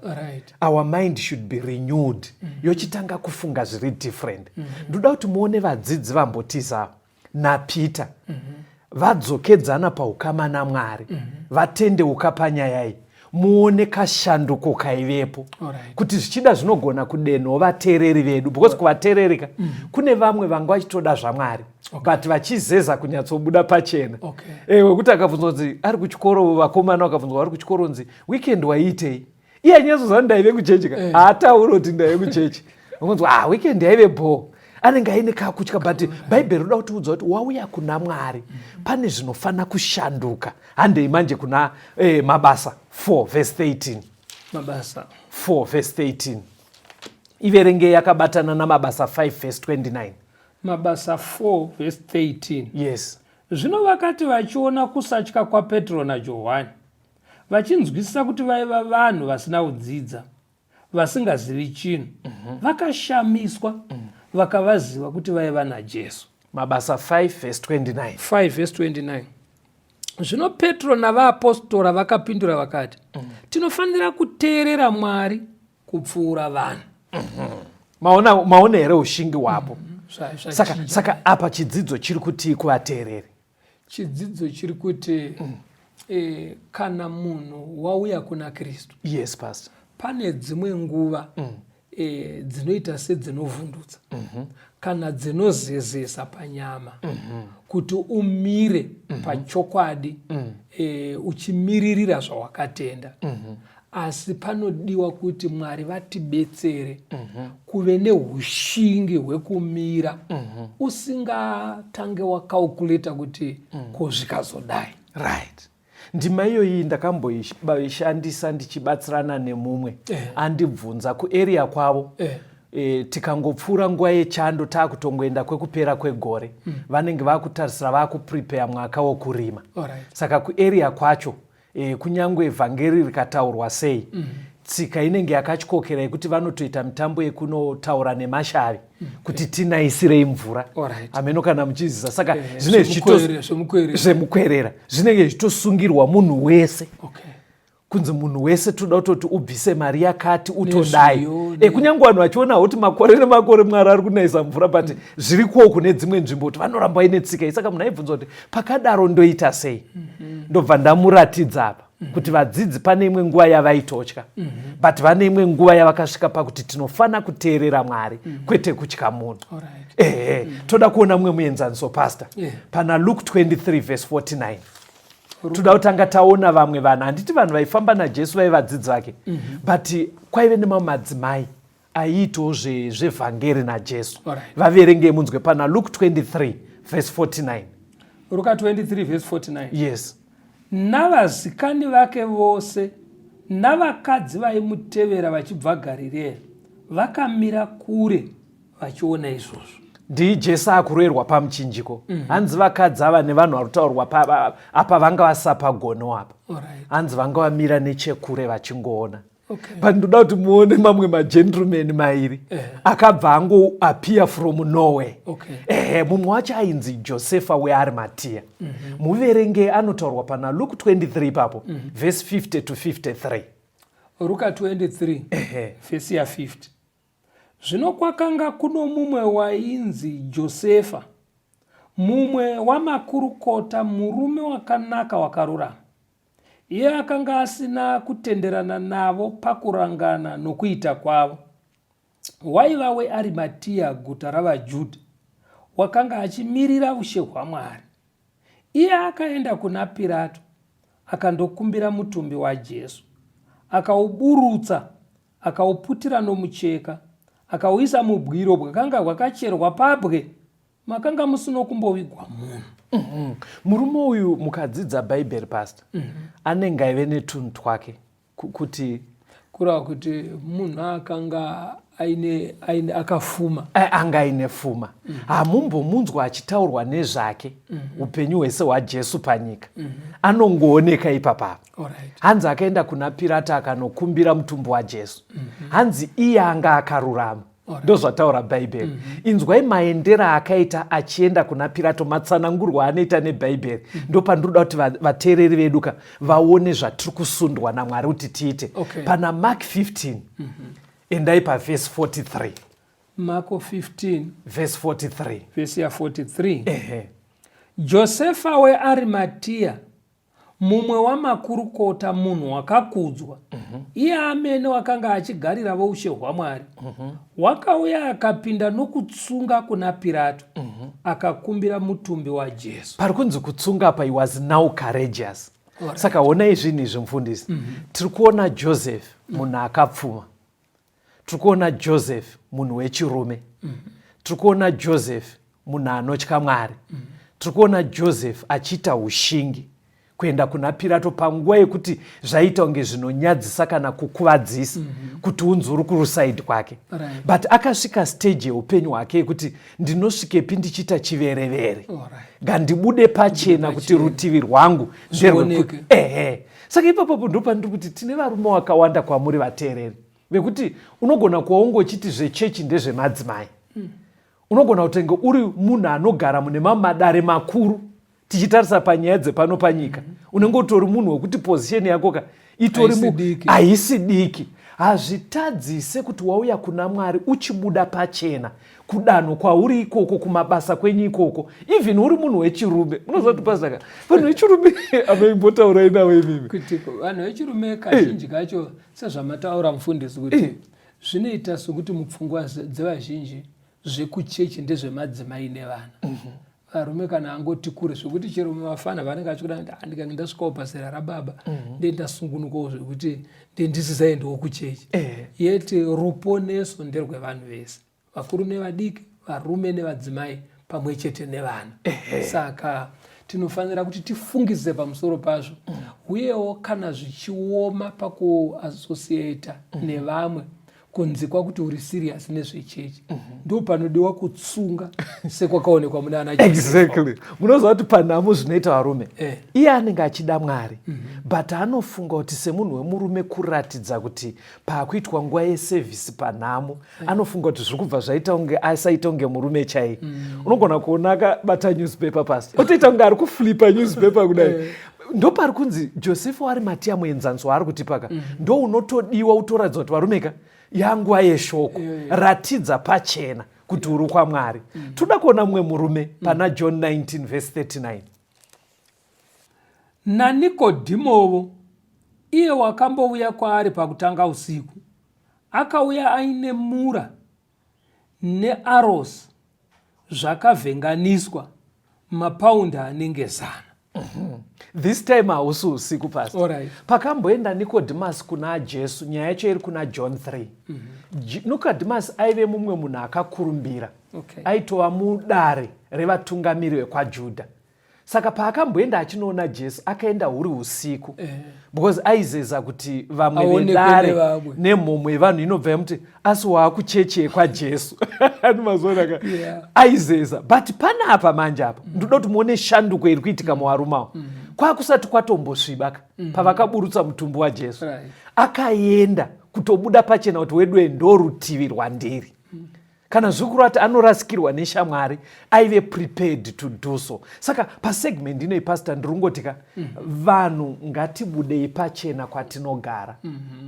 Our mind should be renewed. Yochitanga kufunga zviri different. Ndoda kuti muone vadzidzi vambotiza naPeter. Vadzokedzana paukama naMwari. Vatendeuka panyaya iyi. Muone kashanduko kaivepo. Kuti zvichida zvinogona kudenhawo vateereri vedu, because kuvateererika kune vamwe vanga vachitoda zvaMwari, but vachizeza kunyatsobuda pachena. Wekuti akabvunzwa kunzi ari kuchikoro, vakomana vakabvunzwa vari kuchikoro nzi weekend waiitei, iye anyatsoziva ndaive kuchechi ka, haatauri kuti ndaive kuchechi, ungonzwa ah, weekend yaive bho, anenge aine kakutya. But Bhaibheri roda kutiudza kuti wauya kuna Mwari, pane zvinofana kushanduka. Handei manje kuna Mabasa 4 verse 13. Mabasa 4 verse 13, iverengei yakabatana naMabasa 5 verse 29. Mabasa 4 verse 13. Yes. Zvino vakati vachiona kusatya kwaPetro naJohani, vachinzwisisa kuti vaiva vanhu vasina kudzidza, vasingazivi chinhu, vakashamiswa, vakavaziva kuti vaiva naJesu. Mabasa 5 verse 29. 5 verse 29. Zvino Petro navaapostora vakapindura vakati, "Tinofanira kuteerera Mwari kupfuura vanhu." Maona, maona here ushingi hwapo? Saka apa chidzidzo chiri kutii kuvateereri? Chidzidzo chiri kuti kana munhu wauya kuna Kristu, Yes, pastor. pane dzimwe nguva dzinoita sedzinovhundutsa kana dzinozezesa panyama kuti umire pachokwadi, uchimiririra zvawakatenda. Asi panodiwa kuti Mwari vatibetsere kuve neushingi hwekumira, usingatange wacalculate kuti ko zvikazodai. Right, ndima iyoyi ndakamboishandisa ndichibatsirana nemumwe andibvunza kuarea kwavo. Tikangopfuura nguva yechando, taakutongoenda kwekupera kwegore, vanenge vaakutarisira, vaakuprepare mwaka wokurima. Saka kuarea kwacho, kunyangwe vhangeri rikataurwa sei, tsika inenge yakatyokera yekuti vanotoita mitambo yekunotaura nemashavi kuti tinaisirei mvura. Hameno kana muchizisa. Saka zvinenge Zvemukwerera. Zvemukwerera zvinenge zvichitosungirwa munhu wese, kunzi munhu wese toda kutoti ubvise mari yakati, utodai. Nezviyo. Kunyange vanhu vachionawo kuti makore nemakore Mwari ari kunayisa mvura, but zvirikowo kune dzimwe nzvimbo kuti vanoramba vaine tsika iyi. Saka munhu aibvunza kuti pakadaro ndoita sei? Ndobva ndamuratidza apa kuti vadzidzi pane imwe nguva yavaitotya, but vane imwe nguva yavakasvika pakuti tinofana kuteerera Mwari, kwete kutya munhu. Ehe, toda kuona mumwe muenzaniso, pastor. Pana Luke 23 verse 49, toda kutanga taona vamwe vanhu. Handiti vanhu vaifamba naJesu vaiva vadzidzi vake, but kwaive nemamwe madzimai aiitawo zvevhangeri naJesu. Vaverengei munzwe pana Luke 23 verse 49. Ruka 23 verse 49. Yes. Navazikani vake vose navakadzi vaimutevera vachibva Garirea vakamira kure vachiona izvozvo. NdiJesu akuroerwa pamuchinjiko. Hanzi vakadzi ava nevanhu vari kutaurwa apa vanga vasapagono apa. Hanzi vanga vamira nechekure vachingoona. But ndoda kuti muone mamwe magentleman mairi akabva angoappear from nowhere. Ehe, mumwe wacho ainzi Josefa weArimatiya. Muverenge anotaurwa pana Luke 23 ipapo, verse 50 to 53. Ruka 23, vhesi ya50. Zvino kwakanga kuno mumwe wainzi Josefa, mumwe wamakurukota, murume wakanaka wakarurama. Iye akanga asina kutenderana navo pakurangana nokuita kwavo. Waiva weArimatiya, guta ravaJudha, wakanga achimirira ushe hwaMwari. Iye akaenda kuna Pirato akandokumbira mutumbi waJesu. Akauburutsa, akauputira nomucheka, akauisa mubwiro bwakanga hwakacherwa pabwe, makanga musino kumbovigwa munhu. Murume uyu, mukadzidza Bhaibheri, pastor, anenge aive netunhu twake kuti Kureva kuti munhu akanga aine akafuma. Anga aine fuma. Hamumbomunzwa achitaurwa nezvake upenyu hwese hwaJesu panyika. Anongooneka ipapapa. Hanzi akaenda kuna Pirata akanokumbira mutumbi waJesu. Hanzi iye anga akarurama. Ndozvataura Bhaibheri. Inzwai maendero aakaita achienda kuna Pirato, matsanangurwo anoita neBhaibheri. Ndopandinoda kuti vateereri vedu ka vaone zvatiri kusundwa naMwari kuti tiite. Pana Mark 15, endai pavhesi 43. Marko 15 vhesi 43. Vhesi ya43. Ehe. Josefa weArimatiya, mumwe wamakurukota, munhu wakakudzwa, iye amene wakanga achigarira voushe hwaMwari, wakauya akapinda nokutsunga kuna Pirato, akakumbira mutumbi waJesu. Pari kunzi kutsunga apa, he was now courageous. Saka honai zvinhu izvi, mufundisi. Tiri kuona Joseph, munhu akapfuma. Tiri kuona Joseph, munhu wechirume. Tiri kuona Joseph, munhu anotya Mwari. Tiri kuona Joseph achiita ushingi kuenda kuna Pirato panguva yekuti zvaita kunge zvinonyadzisa kana kukuvadzisa kuti unzi uri kurusaidi kwake. But akasvika stage yeupenyu hwake yekuti ndinosvikepi ndichiita chiverevere? Ngandibude pachena kuti rutivi rwangu nderwe. Zvioneke. Ehe, saka ipapapo ndopandiri kuti tine varume vakawanda kwamuri vateereri vekuti unogona kuva ungochiti zvechechi ndezvemadzimai. Unogona kutenge uri munhu anogara mune mamwe madare makuru. Tichitarisa panyaya dzepano panyika, unenge utori munhu wekuti position yako ka itori Haisi diki. Haisi diki. Hazvitadzise kuti wauya kuna Mwari uchibuda pachena kudanho kwauri ikoko, kumabasa kwenyu ikoko, even uri munhu wechirume. Unoziva kuti pasaka vanhu vechirume amaimbotaurai navo imimi. Kuti vanhu vechirume kazhinji kacho, sezvamataura mufundisi, kuti zvinoita sokuti mupfungwa dzevazhinji zvekuchechi ndezvemadzimai nevana. Varume kana angoti kure zvekuti chero mavafana vanenge vachikuda kuti, "Ah, ndikange ndasvikawo pazera rababa, ndendasungunukawo zvekuti ndendisisaendewo kuchechi." Yet ruponeso nderwevanhu vese, vakuru nevadiki, varume nevadzimai, pamwe chete nevana. Saka tinofanira kuti tifungise pamusoro pazvo. Uyewo kana zvichioma pakuassociata nevamwe, kunzikwa kuti uri serious nezvechechi, ndo panodiwa kutsunga sekwakaonekwa muna ana Josefa. Exactly. Munoziva kuti panhamo zvinoita varume, iye anenge achida Mwari, but anofunga kuti semunhu wemurume kuratidza kuti paakuitwa nguva yesevhisi panhamo, anofunga kuti zviri kubva zvaita kunge asaita kunge murume chai. Unogona kuona akabata newspaper pasi, otoita kunge ari kuflipa newspaper kudai. Ndopari kunzi Josefa waArimatiya, muenzaniso waari kutipaka ndo unotodiwa utoratidza kuti varume ka, yanguva yeshoko, ratidza pachena kuti uri kwaMwari. Toda kuona mumwe murume pana John 19 verse 39. NaNikodhimovo, iye wakambouya kwaari pakutanga usiku, akauya aine mura nearosi zvakavhenganiswa, mapaundi anenge 100. This time hausi usiku, pastor. Pakamboenda Nicodemus kuna Jesu, nyaya yacho iri kuna John 3. Nicodemus aive mumwe munhu akakurumbira. Aitova mudare revatungamiri vekwaJudha. Saka paakamboenda achinoona Jesu, akaenda huri usiku because aizeza kuti vamwe Aonekwe vedare nevamwe. Nemhomho yevanhu inobva yamuti, "Asi waakuchechi yekwaJesu?" Ani mazuva aka aizeza. But panapa manje apa ndoda kuti muone shanduko iri kuitika muvarume avo. Kwakusati kwatombosviba ka pavakaburutsa mutumbi waJesu. Akaenda kutobuda pachena kuti wedu ndo rutivi rwandiri. Kana zvikuru ati anorasikirwa neshamwari, aive prepared to do so. Saka pasegment inoi, pastor, ndiri kungoti ka, vanhu ngatibudei pachena kwatinogara,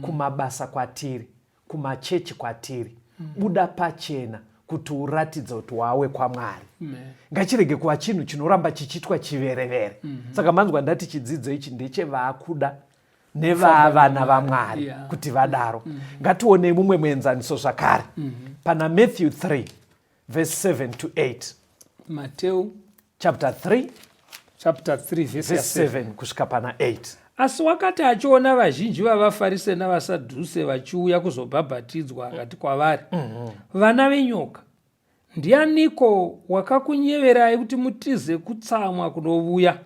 kumabasa kwatiri, kumachechi kwatiri. Buda pachena kuti uratidze kuti wawe kwaMwari. Ngachirege kuva chinhu chinoramba chichiitwa chiverevere. Saka manzwa ndati chidzidzo ichi ndechevaakuda nevavana vaMwari kuti vadaro. Ngationei mumwe muenzaniso zvakare pana Matthew 3 verse 7 to 8. Mateu chapter 3 chapter 3 verse verse 7 7 kusvika pana 8. Asi wakati achiona vazhinji vavaFarise navaSadhuse vachiuya kuzobhabhatidzwa, akati kwavari, "Vana venyoka, ndianiko wakakunyeverai kuti mutize kutsamwa kunovuya?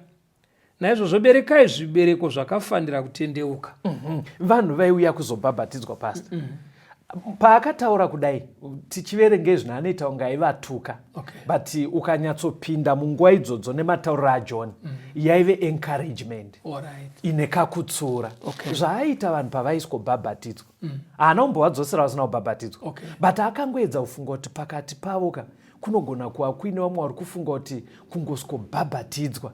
Naizvozvo berekai zvibereko zvakafanira kutendeuka." Vanhu vaiuya kuzobhabhatidzwa, pastor. Paakataura kudai tichiverenga izvi naanoita kunge aivatuka okay. But ukanyatsopinda munguva idzodzo nematauriro aJohn yaive encouragement right. Ine kakutsura okay. Zvaaita vanhu pavaiswobhabhatidzwa haana kumbovadzosera vasina kubhabhatidzwa okay. But akangoedza kufunga kuti pakati pavo ka kunogona kuva kuine vamwe vari kufunga kuti kungoswobhabhatidzwa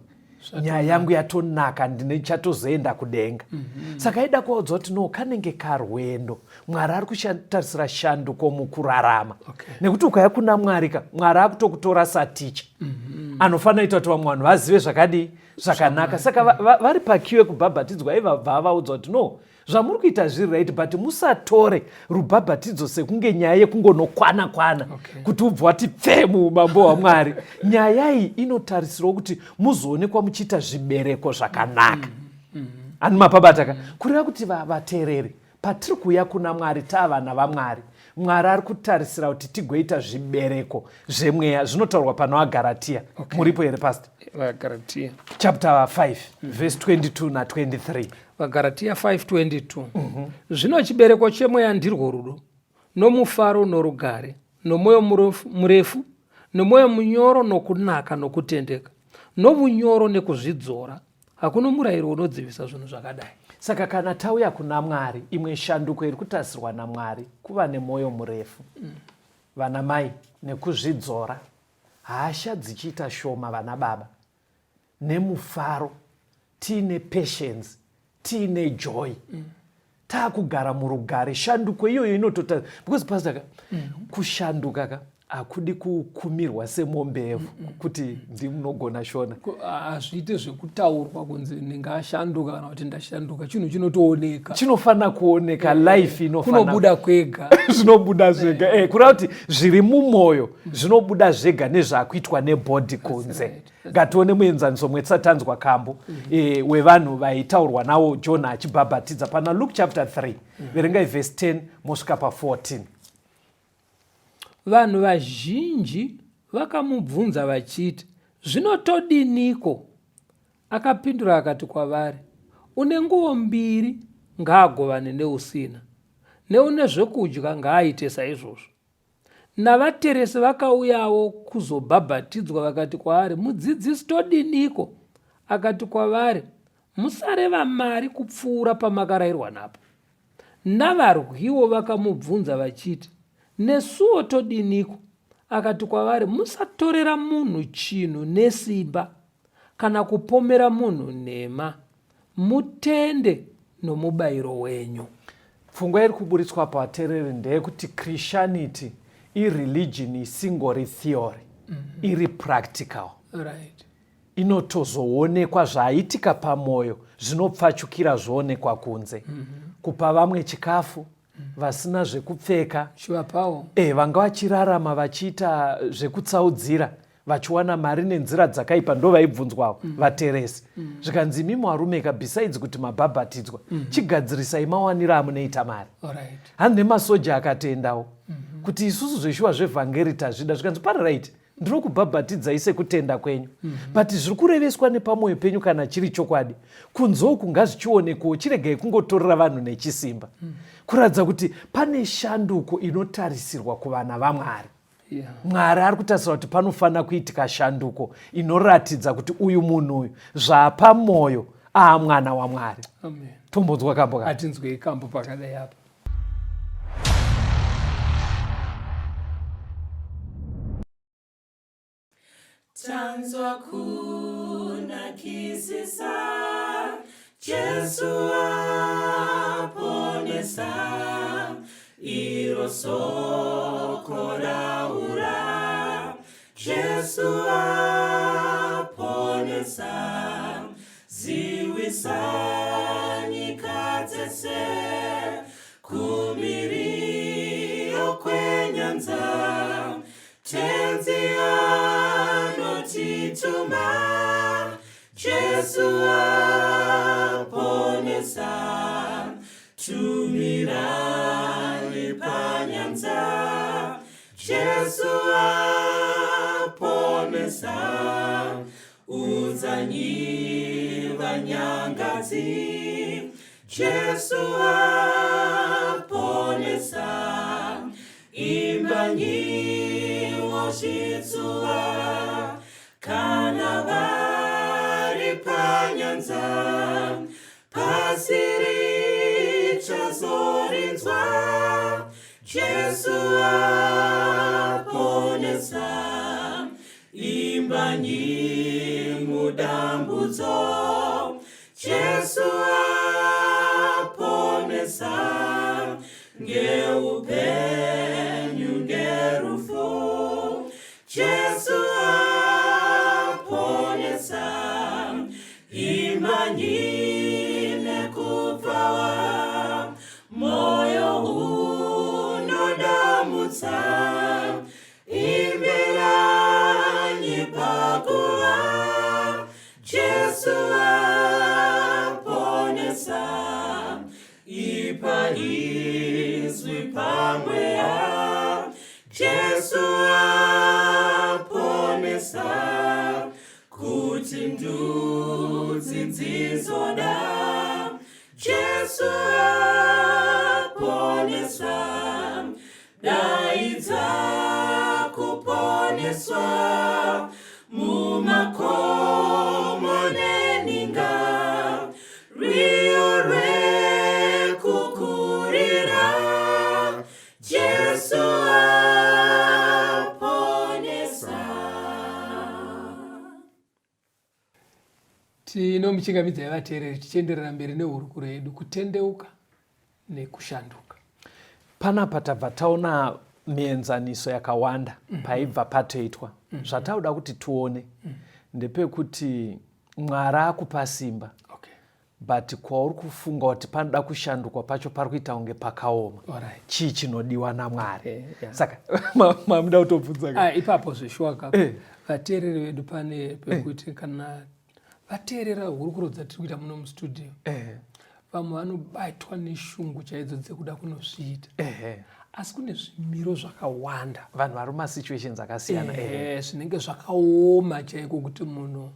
nyaya yangu yatonaka ndine chatozoenda kudenga Saka aida kuvaudza kuti no, kanenge karwendo. Mwari ari kutarisira shanduko mukurarama nekuti ukauya kuna Mwari ka, Mwari akutokutora saticha anofanira kuita kuti vamwe vanhu vazive zvakadii zvakanaka. Saka vari pakiu yekubhabhatidzwa aivabva avaudza kuti no, zvamuri kuita zviri right, but musatore rubhabhatidzo sekunge nyaya yekungonokwana kwana kuti ubva wati pfee muumambo hwaMwari. Nyaya iyi inotarisirwa kuti muzoonekwa muchiita zvibereko zvakanaka. Ani mapabata ka? Kureva kuti vateereri, patiri kuuya kuna Mwari taavana vaMwari, Mwari ari kutarisira kuti tigoita zvibereko zvemweya zvinotaurwa pano aGaratiya. Muripo here, Pastor? VaGaratiya chapter 5 verse 22 na23. VaGaratiya 5:22. Zvino chibereko chemweya ndirwo rudo, nomufaro, norugare, nomwoyo murefu, nomwoyo munyoro, nokunaka, nokutendeka, novunyoro, nekuzvidzora. Hakuna murayiro unodzivisa zvinhu zvakadai. Saka kana tauya kuna Mwari, imwe shanduko iri kutarisirwa naMwari kuva nemwoyo murefu, vana mai, nekuzvidzora, hasha dzichiita shoma, vana baba, nemufaro, tiine patience, tiine joy, taakugara murugare. Shanduko iyoyo inotota because, Pastor ka, kushanduka ka hakudi kukumirwa semombe kuti ndimunogona Shona. Hazviite zvekutaurwa kunzi ndingashanduka kana kuti ndashanduka. Chinhu chinotooneka. Chinofanira kuoneka, life inofanira kunobuda kwega. Zvinobuda zvega, kureva kuti zviri mumwoyo zvinobuda zvega nezvakuitwa nebody kunze. Ngatione muenzaniso mwetsatanzwa kambo wevanhu vaitaurwa nawo John achibhabhatidza pana Luke chapter 3. Verengai verse 10 mosvika pa14. Vanhu vazhinji vakamubvunza vachiti, "Zvinotodiniko?" Akapindura akati kwavari, "Une nguo mbiri ngaagovane neusina, neune zvokudya ngaaite saizvozvo." Navateresi vakauyawo kuzobhabhatidzwa vakati kwaari, "Mudzidzisi, todiniko?" Akati kwavari, "Musareva mari kupfuura pamakarayirwa napo." Navarwiwo vakamubvunza vachiti, "Nesuwo todiniko?" Akati kwavari, "Musatorera munhu chinhu nesimba, kana kupomera munhu nhema, mutende nomubayiro wenyu." Pfungwa iri kuburitswa pavateereri ndeyekuti Christianity ireligion isingori theory, iri practical. Inotozoonekwa zvaitika pamwoyo zvinopfachukira zvoonekwa kunze. Kupa vamwe chikafu vasina zvekupfeka, Chivapawo. Vanga vachirarama vachiita zvekutsaudzira, vachiwana mari nenzira dzakaipa, ndo vaibvunzwawo vateresi. Zvikanzi, imi varume ka, besides kuti mabhabhatidzwa, chigadzirisai mawaniro amunoita mari. Hanzi nemasoja akatoendawo kuti isusu zveshuwa zvevhangeri tazvida. Zvikanzi, pari right, ndinokubhabhatidzai sekutenda kwenyu, but zviri kureveswa nepamwoyo penyu kana chiri chokwadi, kunze uku ngazvichionekwawo. Chiregai kungotorera vanhu nechisimba. Kuratidza kuti pane shanduko inotarisirwa kuvana vaMwari. Mwari ari kutarisira kuti panofanira kuitika shanduko inoratidza kuti uyu munhu uyu zvaapa mwoyo aamwana waMwari. Amen. Tombonzwa kambo ka. Atinzwei kambo pakadai apa. Tanzwa kunakisisa, Jesu aponesa, iro soko raura. Jesu aponesa, ziwisa nyika dzese, kumiriyo kwenyanza. Tenzi anotituma, Jesu aponesa, tumirai panyanza. Jesu aponesa, udzanyi vanyangadzi. Jesu aponesa. Imbanyiwo zvitsuwa kana vari panyanza, pasi richazorinzwa, Jesu aponesa. Imbanyi mudambudzo, Jesu aponesa, ngeupenyu ngerufu, Jesu aponesa. Imbanyi nekupfawa, moyo unodamutsa, imbiranyi pakuva, Jesu aponesa. Ipa izwi pamweya, Jesu aponesa, kuti ndudzi dzizoda, Jesu aponesa. Daidza kuponeswa mumakomo neninga, rwiyo rwekukurira, Jesu aponesa. Tinomuchingamidzai vateereri tichienderera mberi nehurukuro yedu, kutendeuka nekushanduka. Panapa tabva taona mienzaniso yakawanda paibva patoitwa. Zvatauda kuti tione ndepekuti Mwari akupa simba, but kwauri kufunga kuti panoda kushandukwa pacho pari kuita kunge pakaoma. Chii chinodiwa naMwari? Saka mamuda kutobvunza ka? Ah, ipapo zveshuwa ka, vateereri vedu pane pekuti kana vateerera hurukuro dzatiri kuita muno mustudio, vamwe vanobatwa neshungu chaidzo dzekuda kunozviita, asi kune zvimiro zvakawanda. Vanhu vari mumasituations akasiyana. Zvinenge zvakaoma chaiko kuti munhu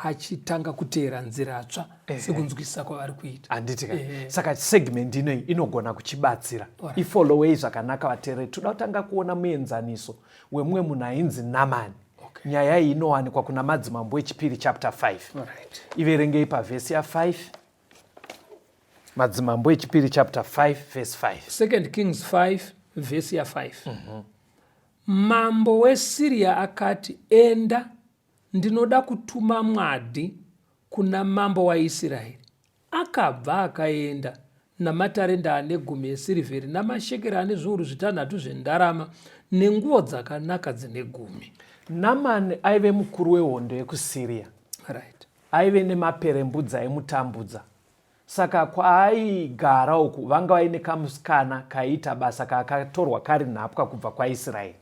achitanga kuteera nzira tsva sekunzwisisa kwavari kuita. Handiti ka? Saka segment inoyi inogona kuchibatsira. Ifollowei zvakanaka, vateereri. Toda kutanga kuona muenzaniso wemumwe munhu ainzi Namani. Nyaya iyi inowanikwa kuna Madzimambo Echipiri chapter 5. Iverengei pavhesi ya5, Madzimambo Echipiri chapter 5 verse 5. Second Kings 5 vhesi ya5. Mambo weSiriya akati, "Enda, ndinoda kutuma mwadhi kuna mambo waIsraeri." Akabva akaenda namatarenda ane 10 esirivheri namashekeri ane 6,000 zvendarama nenguo dzakanaka dzine 10. Namani aive mukuru wehondo yekuSiriya. Aive nemaperembudzi aimutambudza. Saka kwaaigara uku vanga vaine kamusikana kaiita basa kakatorwa kari nhapwa kubva kwaIsraeri.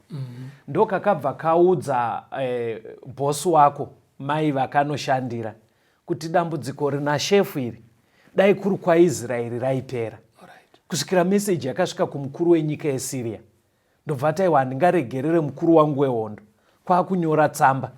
Ndo kakabva kaudza bhosi wako, mai vakanoshandira, kuti dambudziko rina shefu iri, dai kuri kwaIsraeri raipera. Kusvikira meseji yakasvika kumukuru wenyika yeSiriya, ndobva taiwa, "Handingaregerere mukuru wangu wehondo." Kwakunyora tsamba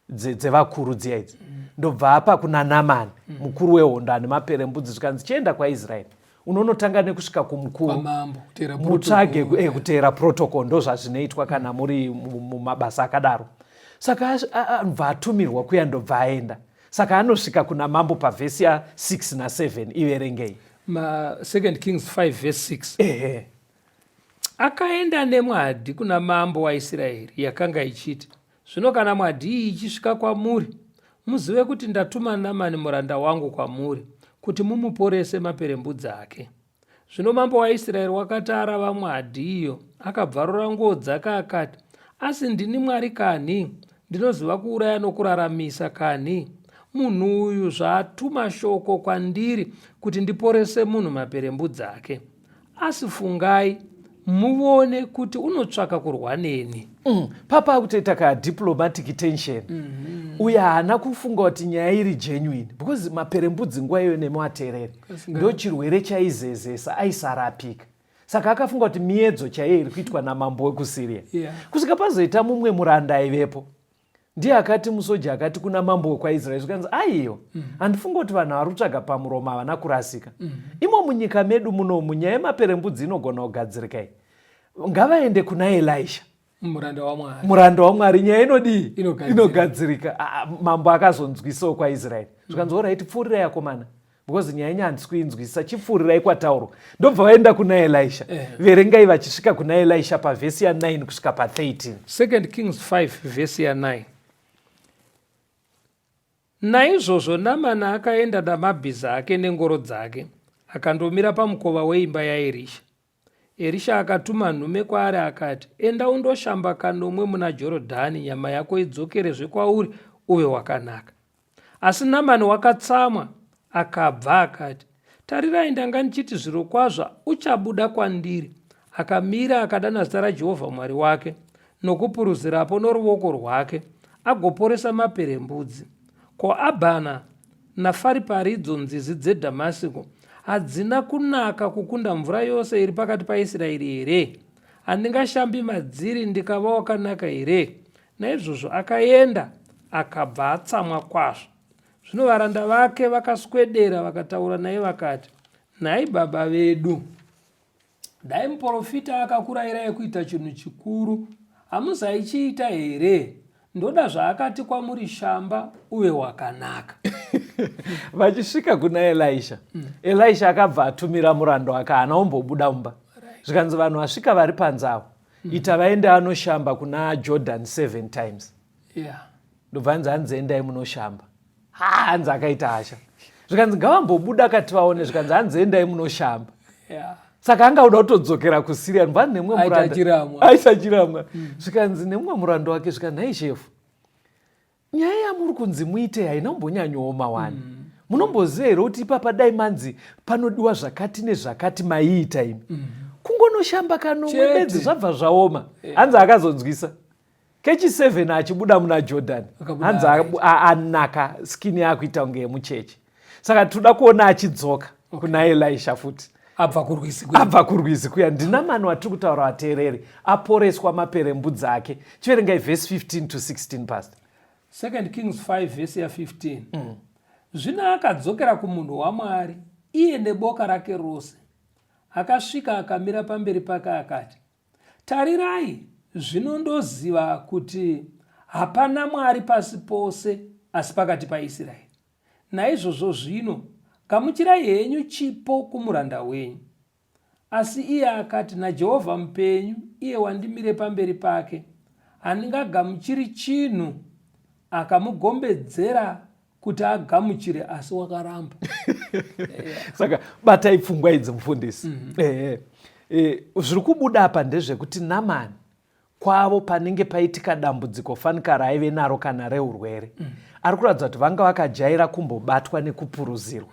dzevakuru dziya idzi, ndobva apa kuna Namani, mukuru wehondo ane maperembudzi, zvikanzi, "Chienda kwaIsraeri, unonotanga nekusvika kumukuru." Kwamambo, kuteera mutsvage protocol. Kuteera protocol ndo zvazvinoitwa kana muri mumabasa akadaro. Saka anobva atumirwa kuya, ndobva aenda. Saka anosvika kuna mambo pavhesi ya6 na7, iverengei. Ma Second Kings 5 verse 6. Ehe. Akaenda nemwadhi kuna mambo waIsraeri yakanga ichiti, "Zvino kana mwadhi iyi ichisvika kwamuri, muzive kuti ndatuma Namani muranda wangu kwamuri kuti mumuporese maperembudzi ake." Zvino mambo waIsraeri wakati arava mwadhi iyo, akabvarura nguo dzake akati, "Asi ndini Mwari kanhi, ndinoziva kuuraya nokuraramisa kanhi? Munhu uyu zvaatuma shoko kwandiri kuti ndiporese munhu maperembudzi ake, asi fungai muvone kuti unotsvaka kurwa neni." Papa akutoita kadiplomatic tension. Uye haana kufunga kuti nyaya iri genuine, because maperembudzi nguva iyoyo, nemateereri, ndo chirwere chaizezesa, aisarapika. Saka akafunga kuti miedzo chaiyo iri kuitwa namambo wekuSiriya. Kusvika pazoita mumwe muranda aivepo, ndiye akati, musoja akati kuna mambo wekwaIsraeri, zvikanzi, "Aiyo, handifunga kuti vanhu vari kutsvaga pamuromo havana kurasika. Imo munyika medu munomu nyaya yemaperembudzi inogona kugadzirika iyi. Ngavaende kuna Elisha, muranda waMwari. Muranda waMwari, nyaya inodii? Inogadzirika. Inogadzirika. Ah, mambo akazonzwisawo kwaIsraeri, zvikanzi, "Alright, pfuurirai akomana, because nyaya yenyu handisi kuinzwisisa. Chipfuurirai kwataurwa." Ndobva vaenda kuna Elisha. Verengai vachisvika kuna Elisha pavhesi ya9 kusvika pa13. Second Kings 5 vhesi ya9: "Naizvozvo Namani akaenda namabhiza ake nengoro dzake, akandomira pamukova weimba yaErisha. Erisha akatuma nhume kwaari akati, 'Enda undoshamba kanomwe muna Jorodhani, nyama yako idzokerezve kwauri, uve wakanaka.' Asi Namani wakatsamwa, akabva akati, 'Tarirai, ndanga ndichiti zvirokwazvo uchabuda kwandiri, akamira akadana zita raJehovha Mwari wake, nokupuruzirapo noruoko rwake, agoporesa maperembudzi. Ko, Abhana naFaripari, idzo nzizi dzeDhamasiko, hadzina kunaka kukunda mvura yose iri pakati paIsraeri here? Handingashambi madziri ndikava wakanaka here?' Naizvozvo akaenda, akabva atsamwa kwazvo. Zvino varanda vake vakaswedera vakataura naye vakati, 'Nhai baba vedu, dai muprofita akakurayirai kuita chinhu chikuru, hamuzaichiita here? Ndoda zvaakati kwamuri, 'Shamba uve wakanaka.'" Vachisvika kuna Elisha, Elisha akabva atumira muranda wake, haana kumbobuda mumba. Zvikanzi, "Vanhu vasvika vari panze avo, ita vaende anoshamba kuna Jordan seven times." Ndobva hanzi, "Endai munoshamba." Ha, hanzi akaita hasha. Zvikanzi, "Ngavambobuda kati vaone." Zvikanzi, "Hanzi endai munoshamba." Saka anga uda kutodzokera kuSiria. Ndobva nemumwe Aita muranda chiramwa. Aita chiramwa. Zvikanzi nemumwe muranda wake, zvikanzi, "Nhai shefu, nyaya yamuri kunzi muite haina kumbonyanyooma wani. Munomboziva here kuti ipapa dai manzi panodiwa zvakati nezvakati, maiita imi? Kungonoshamba kanomwe Chete. bedzi, zvabva zvaoma." Hanzi akazonzwisa kechi7 achibuda muna Jordan. Akabuda. Hanzi anaka, skin yakuita kunge yemucheche. Saka toda kuona achidzoka kuna Elisha futi. Abva kurwizi kuya. Abva kurwizi kuya. Ndinamani watiri kutaura, vateereri, aporeswa maperembudzi ake. Chiverengai vhesi 15 to 16, pastor. Second Kings 5 vhesi ya15: "Zvino akadzokera kumunhu waMwari, iye neboka rake rose. Akasvika akamira pamberi pake akati, 'Tarirai, zvino ndoziva kuti hapana Mwari pasi pose asi pakati paIsraeri. Naizvozvo zvino gamuchirai henyu chipo kumuranda wenyu.' Asi iye akati, 'NaJehovha mupenyu, iye wandimire pamberi pake, handingagamuchiri chinhu.' Akamugombedzera kuti agamuchire, asi wakaramba." Saka batai pfungwa idzi, mufundisi. Ehe. Zviri kubuda apa ndezvekuti Namani kwavo panenge paitika dambudziko fanika raaive naro kana reurwere, ari kuratidza kuti vanga vakajaira kumbobatwa nekupuruzirwa,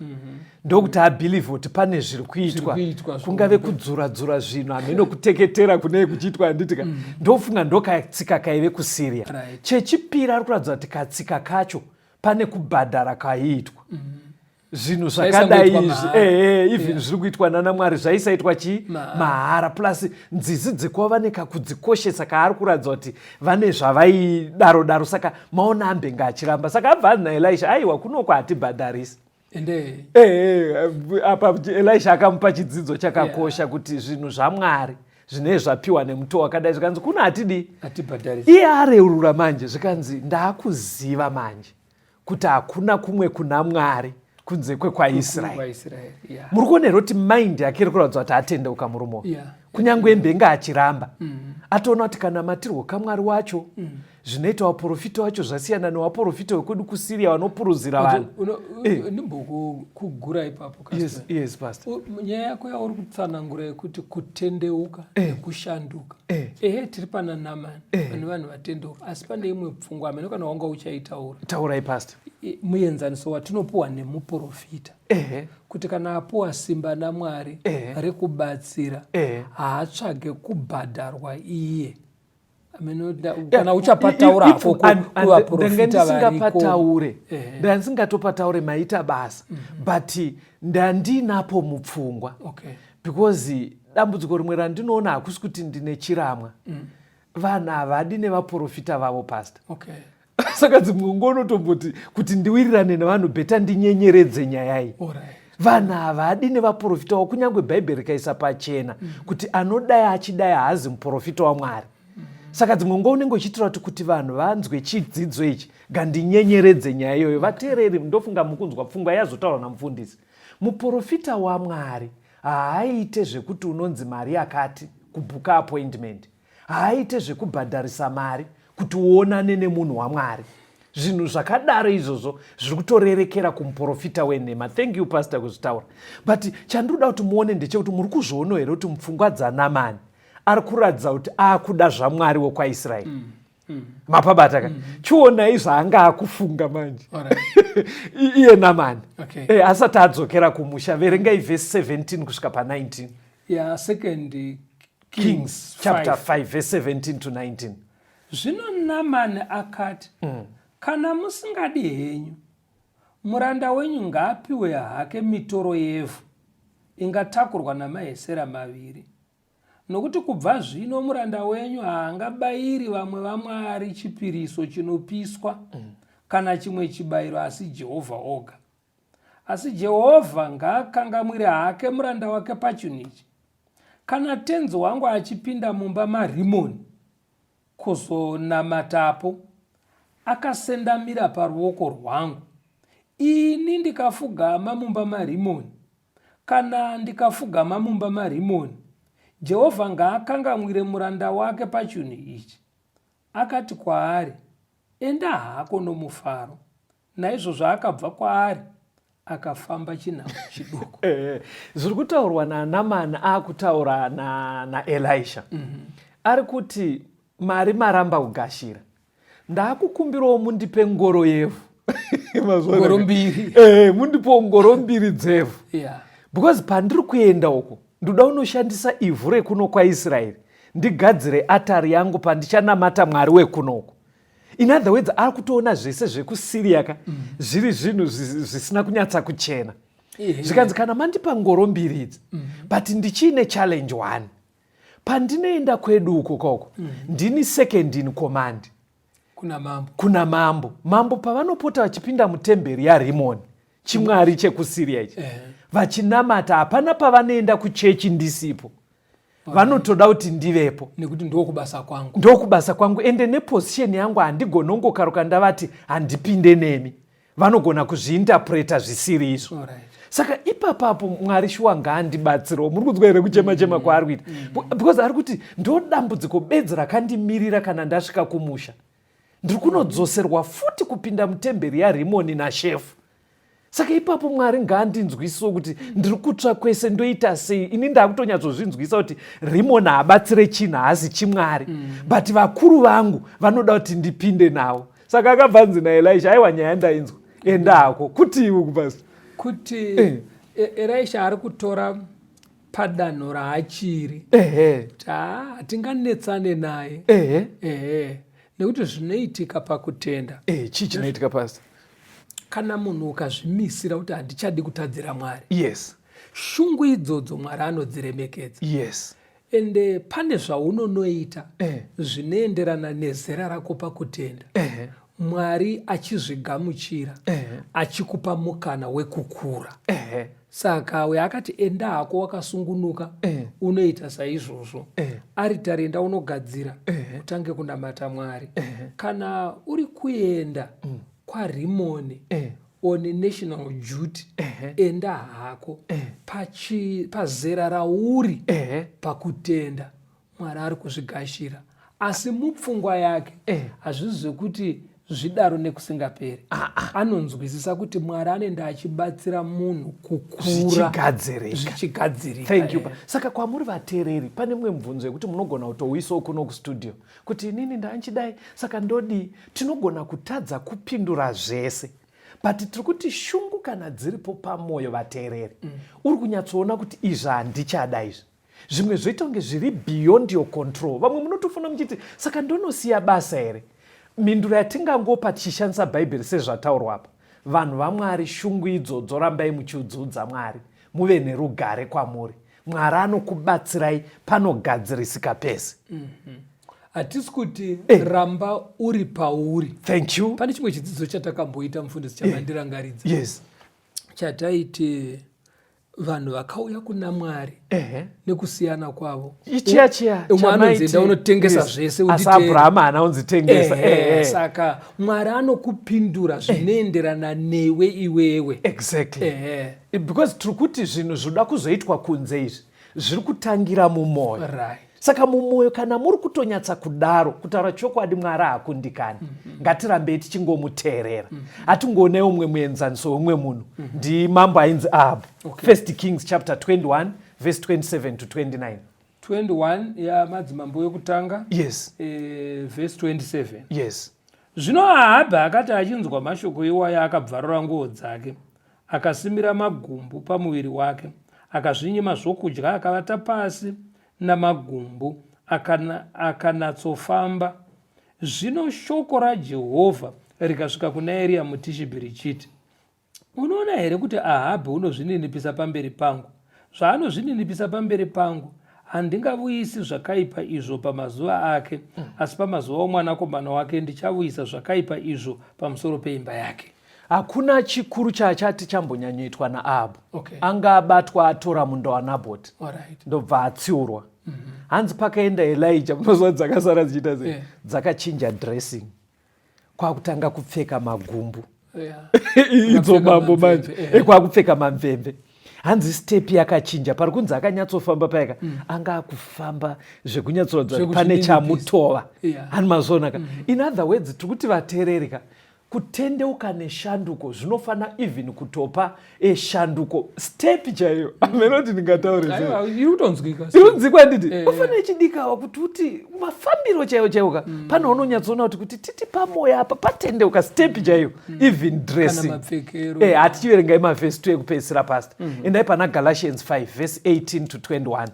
ndokuti abhilivhe kuti pane zviri kuitwa. Zviri kuitwa. Kungave kudzura-dzura zvinhu, hameno kuteketera kunee kuchiitwa, handitika? Ndofunga ndokatsika kaive kuSyria. Chechipiri, ari kuratidza kuti katsika kacho pane kubhadhara kaiitwa, zvinhu zvakadai Zvaisangoitwa izvi. mahara. Ehe, even zviri kuitwa nana Mwari zvaisaitwa chii? Mahara. Mahara. Plus nzizi dzekuva vane kakudzikoshesa kaari kuratidza kuti vane zvavaidaro daro. Saka maona ambenge achiramba, saka abva anzi naElisha, "Aiwa, kunoko hatibhadharisi." Ende Ehe, apa Elisha akamupa chidzidzo chakakosha kuti zvinhu zvaMwari zvinee zvapiwa nemutoo wakadai. Zvikanzi, "Kuno hatidii?" Hatibhadharisi. Iye areurura manje, zvikanzi, "Ndaakuziva manje kuti hakuna kumwe kuna Mwari kunze kwekwaIsraeri." KwaIsraeri, yeah. Muri kuona here kuti mind yake iri kuratidza kuti atendeuka murume uyu? Kunyange mbenga achiramba, atoona kuti kana matirwo kamwari wacho, zvinoita vaprofita wacho zvasiyana nevaprofita wekwedu kuSiria vanopuruzira vanhu. Ndimbokugura ipapo. Yes, pastor. Nyaya yako yauri kutsanangura yekuti kutendeuka nekushanduka, ehe, tiri pana Namani, pane vanhu vatendeuka, asi pane imwe pfungwa, hamene kana wanga uchaitaura. Taurai, pastor. Muenzaniso watinopiwa nemuprofita kuti kana apiwa simba naMwari rekubatsira, haatsvage kubhadharwa iye. Kana uchapataura hako kuvaprofita variko. Ndisingapataure, ndandisingatopautaure, maita basa, but ndandinapo mupfungwa because dambudziko rimwe randinoona, hakusi kuti ndine chiramwa, vanhu havadi nevaprofita vavo, pastor. Saka dzimwe nguva unotomboti kuti ndiwirirane nevanhu, better ndinyenyeredze nyaya iyi. Vanhu havadi nevaprofita wavo, kunyange Bhaibheri rikaisa pachena kuti anodai achidai haazi muprofita waMwari. Saka dzimwe nguva unenge uchiitira kuti vanhu vanzwe chidzidzo ichi, ngandinyenyeredze nyaya iyoyo. Vateereri, ndofunga mukunzwa pfungwa yazotaurwa namufundisi. Muprofita waMwari haaite zvekuti unonzi mari yakati kubhuka appointment. Haaite zvekubhadharisa mari kuti uonane nemunhu waMwari. Zvinhu zvakadaro izvozvo zviri kutorerekera kumuprofita wenhema. Thank you, Pastor, kuzvitaura. But chandinoda kuti muone ndechekuti muri kuzvionawo here kuti mupfungwa dzaNamani ari kuratidza kuti akuda zvaMwari wekwaIsraeri. Mapabata ka? Chionai zvaanga akufunga manje. Iye Namani. Asati adzokera kumusha, verengai vhesi 17 kusvika pa19. Yeah, Second Kings chapter 5 verse 17 to 19. Zvino Namani akati, Kana musingadi henyu, muranda wenyu ngaapiwe hake mitoro yevhu ingatakurwa namahesera maviri, nokuti kubva zvino muranda wenyu haangabayiri vamwe vamwari chipiriso chinopiswa kana chimwe chibayiro asi Jehovha oga. Asi Jehovha ngaakangamwire hake muranda wake pachinhu ichi. Kana tenzi wangu achipinda mumba maRimoni kuzonamatapo, akasendamira paruoko rwangu, ini ndikafugama mumba maRimoni, kana ndikafugama mumba maRimoni, Jehovha ngaakangamwire muranda wake pachinhu ichi. Akati kwaari, Enda hako nomufaro. Naizvozvo akabva kwaari akafamba chinhambo chiduku. Zviri kutaurwa naNamani akutaura naElisha. Ari kuti mari maramba kugashira, ndakukumbirawo mundipe ngoro yevhu. Ngoro mbiri. Mundipewo ngoro mbiri dzevhu. Because pandiri kuenda uko ndoda unoshandisa ivhu rekuno kwaIsraeri ndigadzire atari yangu pandichanamata Mwari wekunoko. In other words, ari kutoona zvese zvekuSyria ka zviri zvinhu zvisina kunyatsa kuchena. Zvikanzi kana mandipa ngoro mbiri idzi, but ndichiine challenge one. Pandinoenda kwedu uko koko, ndini second in command. Kuna mambo. Kuna mambo. Mambo pavanopota vachipinda mutemberi yaRimoni, chimwari chekuSyria ichi, vachinamata, hapana pavanoenda kuchechi ndisipo. Vanotoda kuti ndivepo. Nekuti ndokubasa kwangu. Ndokubasa kwangu, ende neposition yangu handigoni ongokaruka ndavati handipinde nemi. Vanogona kuzviinterpreta zvisiri izvo. Saka ipapapo Mwari shuwa ngaandibatsirewo. Muri kunzwa here kuchema chema kwaari kuita? Because ari kuti ndo dambudziko bedzi rakandimirira kana ndasvika kumusha. Ndiri kunodzoserwa futi kupinda mutemberi yaRimoni nashefu. Saka ipapo Mwari ngaandinzwisiwo kuti ndiri kutsva kwese ndoita sei. Ini ndakutonyatsozvinzwisa kuti Rimoni haabatsire chinhu, haasi chimwari. But vakuru vangu vanoda kuti ndipinde navo. Saka akabva anzi naElisha, aiwa nyaya ndainzwa, enda hako. Kuti iwe kupasi kuti Elisha ari kutora padanho raachiri. Kuti hatinganetsane naye. Nekuti zvinoitika pakutenda. Chii chinoitika pastor? Kana munhu ukazvimisira kuti handichadi kutadzira Mwari. Shungu idzodzo Mwari anodziremekedza. Ende pane zvaunonoita zvinoenderana nezera rako pakutenda. Mwari achizvigamuchira, achikupa mukana wekukura. Saka uyo akati enda hako wakasungunuka, unoita saizvozvo. Aritari enda unogadzira, utange kunamata Mwari. Kana uri kuenda kwaRimoni on national duty, enda hako pazera rauri pakutenda, Mwari ari kuzvigashira. Asi mupfungwa yake hazvisi zvekuti zvidaro nekusingaperi. Anonzwisisa kuti Mwari anenge achibatsira munhu kukura zvichigadzirika. Zvichigadzirika. Thank you. Saka kwamuri vateereri, pane mumwe mubvunzo yekuti munogona kutouisawo kuno kustudio kuti inini ndanchidai saka ndodii. Tinogona kutadza kupindura zvese, but tiri kuti shungu kana dziripo pamwoyo vateereri, uri kunyatsoona kuti izvi handichada izvi. Zvimwe zvoita kunge zviri beyond your control. Vamwe munotofona muchiti saka ndonosiya basa here? Mhinduro yatingangopa tichishandisa Bhaibheri sezvataurwa apa, vanhu vaMwari, shungu idzodzo rambai muchiudziudza Mwari, muve nerugare kwamuri. Mwari anokubatsirai panogadzirisika pese. Hatisi kuti ramba uri pauri. Thank you. Pane chimwe chidzidzo chatakamboita mufundisi chamandirangaridza. Chataiti Vanhu vakauya kuna Mwari nekusiyana kwavo. Chiya chiya. Umwe anonzi enda unotengesa zvese. Asi Abrahama haana unzi tengesa. Saka Mwari anokupindura zvinoenderana newe iwewe. Exactly. Because tiri kuti zvinhu zvinoda kuzoitwa kunze izvi zviri kutangira mumwoyo. Right. Saka mumwoyo kana muri kutonyatsa kudaro, kutaura chokwadi, Mwari haakundikani. Ngatirambei tichingomuteerera. Hatingoonai umwe muenzaniso wemumwe munhu. Ndimambo ainzi Ahabu. First Kings chapter 21 verse 27 to 29. 21 yaMadzimambo Yekutanga. Yes. Verse 27. Yes. Zvino Ahabhi akati achinzwa mashoko iwaya, akabvarura nguo dzake, akasimira magumbu pamuviri wake, akazvinyima zvokudya, akavata pasi namagumbu, akanatsofamba. Zvino shoko raJehovha rikasvika kuna Eria muTishibhi richiti, Unoona here kuti Ahabhi unozvininipisa pamberi pangu? Zvaanozvininipisa pamberi pangu, handingavuyisi zvakaipa izvo pamazuva ake, asi pamazuva omwanakomana wake ndichavuyisa zvakaipa izvo pamusoro peimba yake. Hakuna chikuru chaachati chambonyanyoitwa naAhabhu. Anga abatwa atora munda waNabhoti. Ndobva atsiurwa. Hanzi pakaenda Elijah, munoziva dzakasara dzichiita sei? Dzakachinja dressing. Kwakutanga kupfeka magumbu. Idzo mambo manje. Kwakupfeka mamvemve. Hanzi step yakachinja, pari kunzi akanyatsofamba paika. Anga akufamba zvekunyatsoratidza kuti pane chamutova. Hani mazviona ka? In other words, tiri kuti vateereri ka, kutendeuka neshanduko zvinofana even kutopa eshanduko step chaiyo. Hameno kuti ndingataure sei. Aiwa, iri kutonzwika. Iri kunzwikwa nditi ufanira ichidikawa kuti uti mafambiro chaiwo chaiwo ka, pane unonyatsoona kuti titi pamoyo apa patendeuka, step chaiyo, even dressing. Mapfekero. Hatichiverengai mavhesi 2 ekupedzisira, pastor. Endai pana Galatians 5 verse 18 to 21.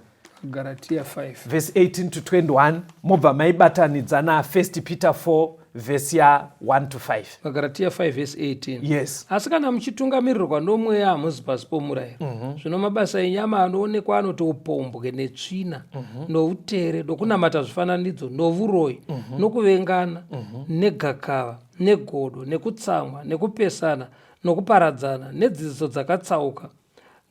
Galatia 5. Verse 18 to 21, mobva maibatanidza na1 Peter 4 vhesi ya1 to 5. Galatia 5 verse 18. Yes. Asi kana muchitungamirirwa noMweya, hamuzi pasi pomurayiro. Zvino mabasa enyama anoonekwa anoti upombwe, netsvina, noutere, nokunamata zvifananidzo, novuroyi, nokuvengana, negakava, negodo, nekutsamwa, nekupesana, nokuparadzana, nedzidziso dzakatsauka,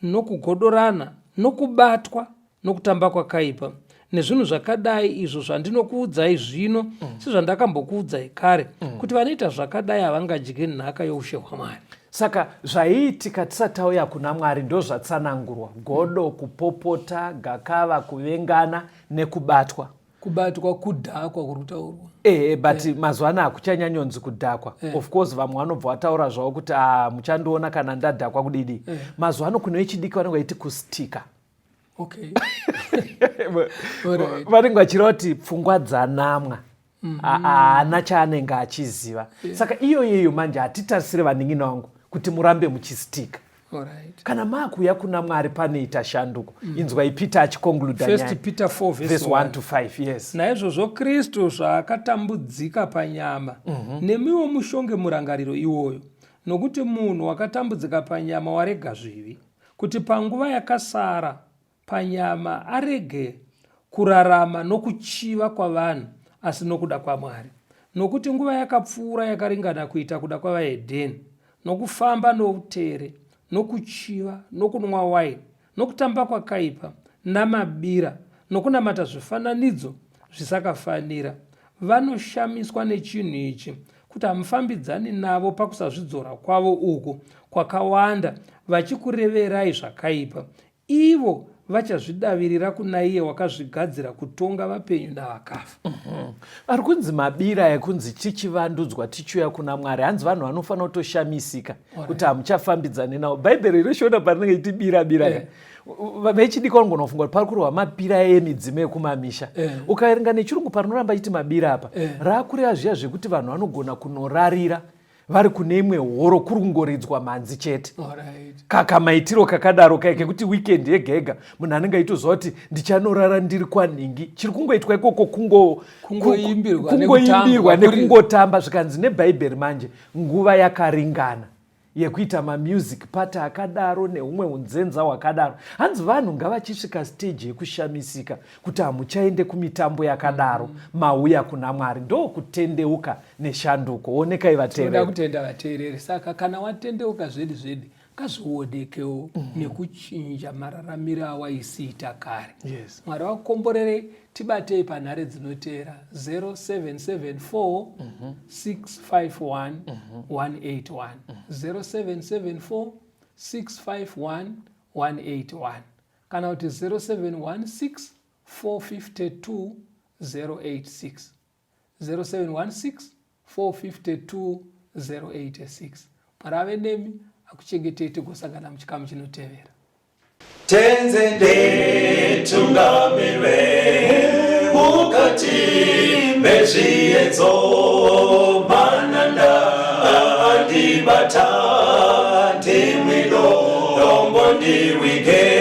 nokugodorana, nokubatwa nokutamba kwakaipa, nezvinhu zvakadai, izvo zvandinokuudzai zvino, sezvandakambokuudzai kare, kuti vanoita zvakadai havangadyi nhaka youshe hwaMwari. Saka zvaiitika tisati tauya kuna Mwari ndo zvatsanangurwa: godo, kupopota, gakava, kuvengana nekubatwa. Kubatwa kudhakwa kuri kutaurwa. Ehe, but mazuva anaya hakuchanyanyonzi kudhakwa. Of course vamwe vanobva vataura zvavo kuti a muchandiona kana ndadhakwa kudidi. Mazuva ano kune vechidiki vanenge vaiti kustika. Vanenge vachireva kuti pfungwa dzanamwa, haana chaanenge achiziva. Saka iyoyeyo manje hatitarisire vanin'ina vangu kuti murambe muchistika. Kana maakuuya kuna Mwari panoita shanduko. Inzwai Peter achiconcluda. First Peter 4 verse verse 1 to 5, yes. Naizvozvo Kristu zvaakatambudzika panyama, nemiwo mushonge murangariro iwoyo, nokuti munhu wakatambudzika panyama warega zvivi, kuti panguva yakasara panyama arege kurarama nokuchiva kwavanhu, asi nokuda kwaMwari. Nokuti nguva yakapfuura yakaringana kuita kuda kwavahedheni, nokufamba noutere, nokuchiva, nokunwa waini, nokutamba kwakaipa, namabira, nokunamata zvifananidzo zvisakafanira. Vanoshamiswa nechinhu ichi, kuti hamufambidzani navo pakusazvidzora kwavo uku kwakawanda, vachikureverai zvakaipa. Ivo vachazvidavirira kuna iye wakazvigadzira kutonga vapenyu navakafa. Ari kunzi mabira ekunzi tichivandudzwa tichiuya kuna Mwari. Hanzi vanhu vanofanira kutoshamisika kuti hamuchafambidzani navo. Bhaibheri reshona parinenge ichiti bira bira, vechidiki vanogona kufunga kuti pari kurehwa mabira emidzimu ekumamisha. Ukaverenga nechirungu parinoramba ichiti mabira apa, raakureva zviya zvekuti vanhu vanogona kunorarira vari kune imwe horo, kuri kungoridzwa mhanzi chete. Kakamaitiro kakadaro kai kekuti weekend yega yega munhu anenge aitoziva kuti ndichanorara ndiri kwanhingi, chiri kungoitwa ikoko Kungoimbirwa. Kungoimbirwa nekungotamba. Zvikanzi nebhaibheri manje nguva yakaringana yekuita mamusic party akadaro neumwe unzenza hwakadaro. Hanzi vanhu ngavachisvika stage yekushamisika kuti hamuchaende kumitambo yakadaro, mauya kuna Mwari. Ndokutendeuka neshanduko. Onekai Tinoda vateereri. Kutenda vateereri. Saka kana watendeuka zvedi zvedi, Ngazvionekewo nekuchinja mararamiro awaisiita kare. Yes. Mwari vakukomborerei. Tibatei panhare dzinoteera: 0774 651 181, 0774 651 181, kana kuti 0716 452 086, 0716 452 086. Mwari ave nemi, akuchengetei. Tigosangana muchikamu chinotevera. Tenzi nditungamire mukati mezviedzo, mananda andibata, ndimwi dombo ndiwige.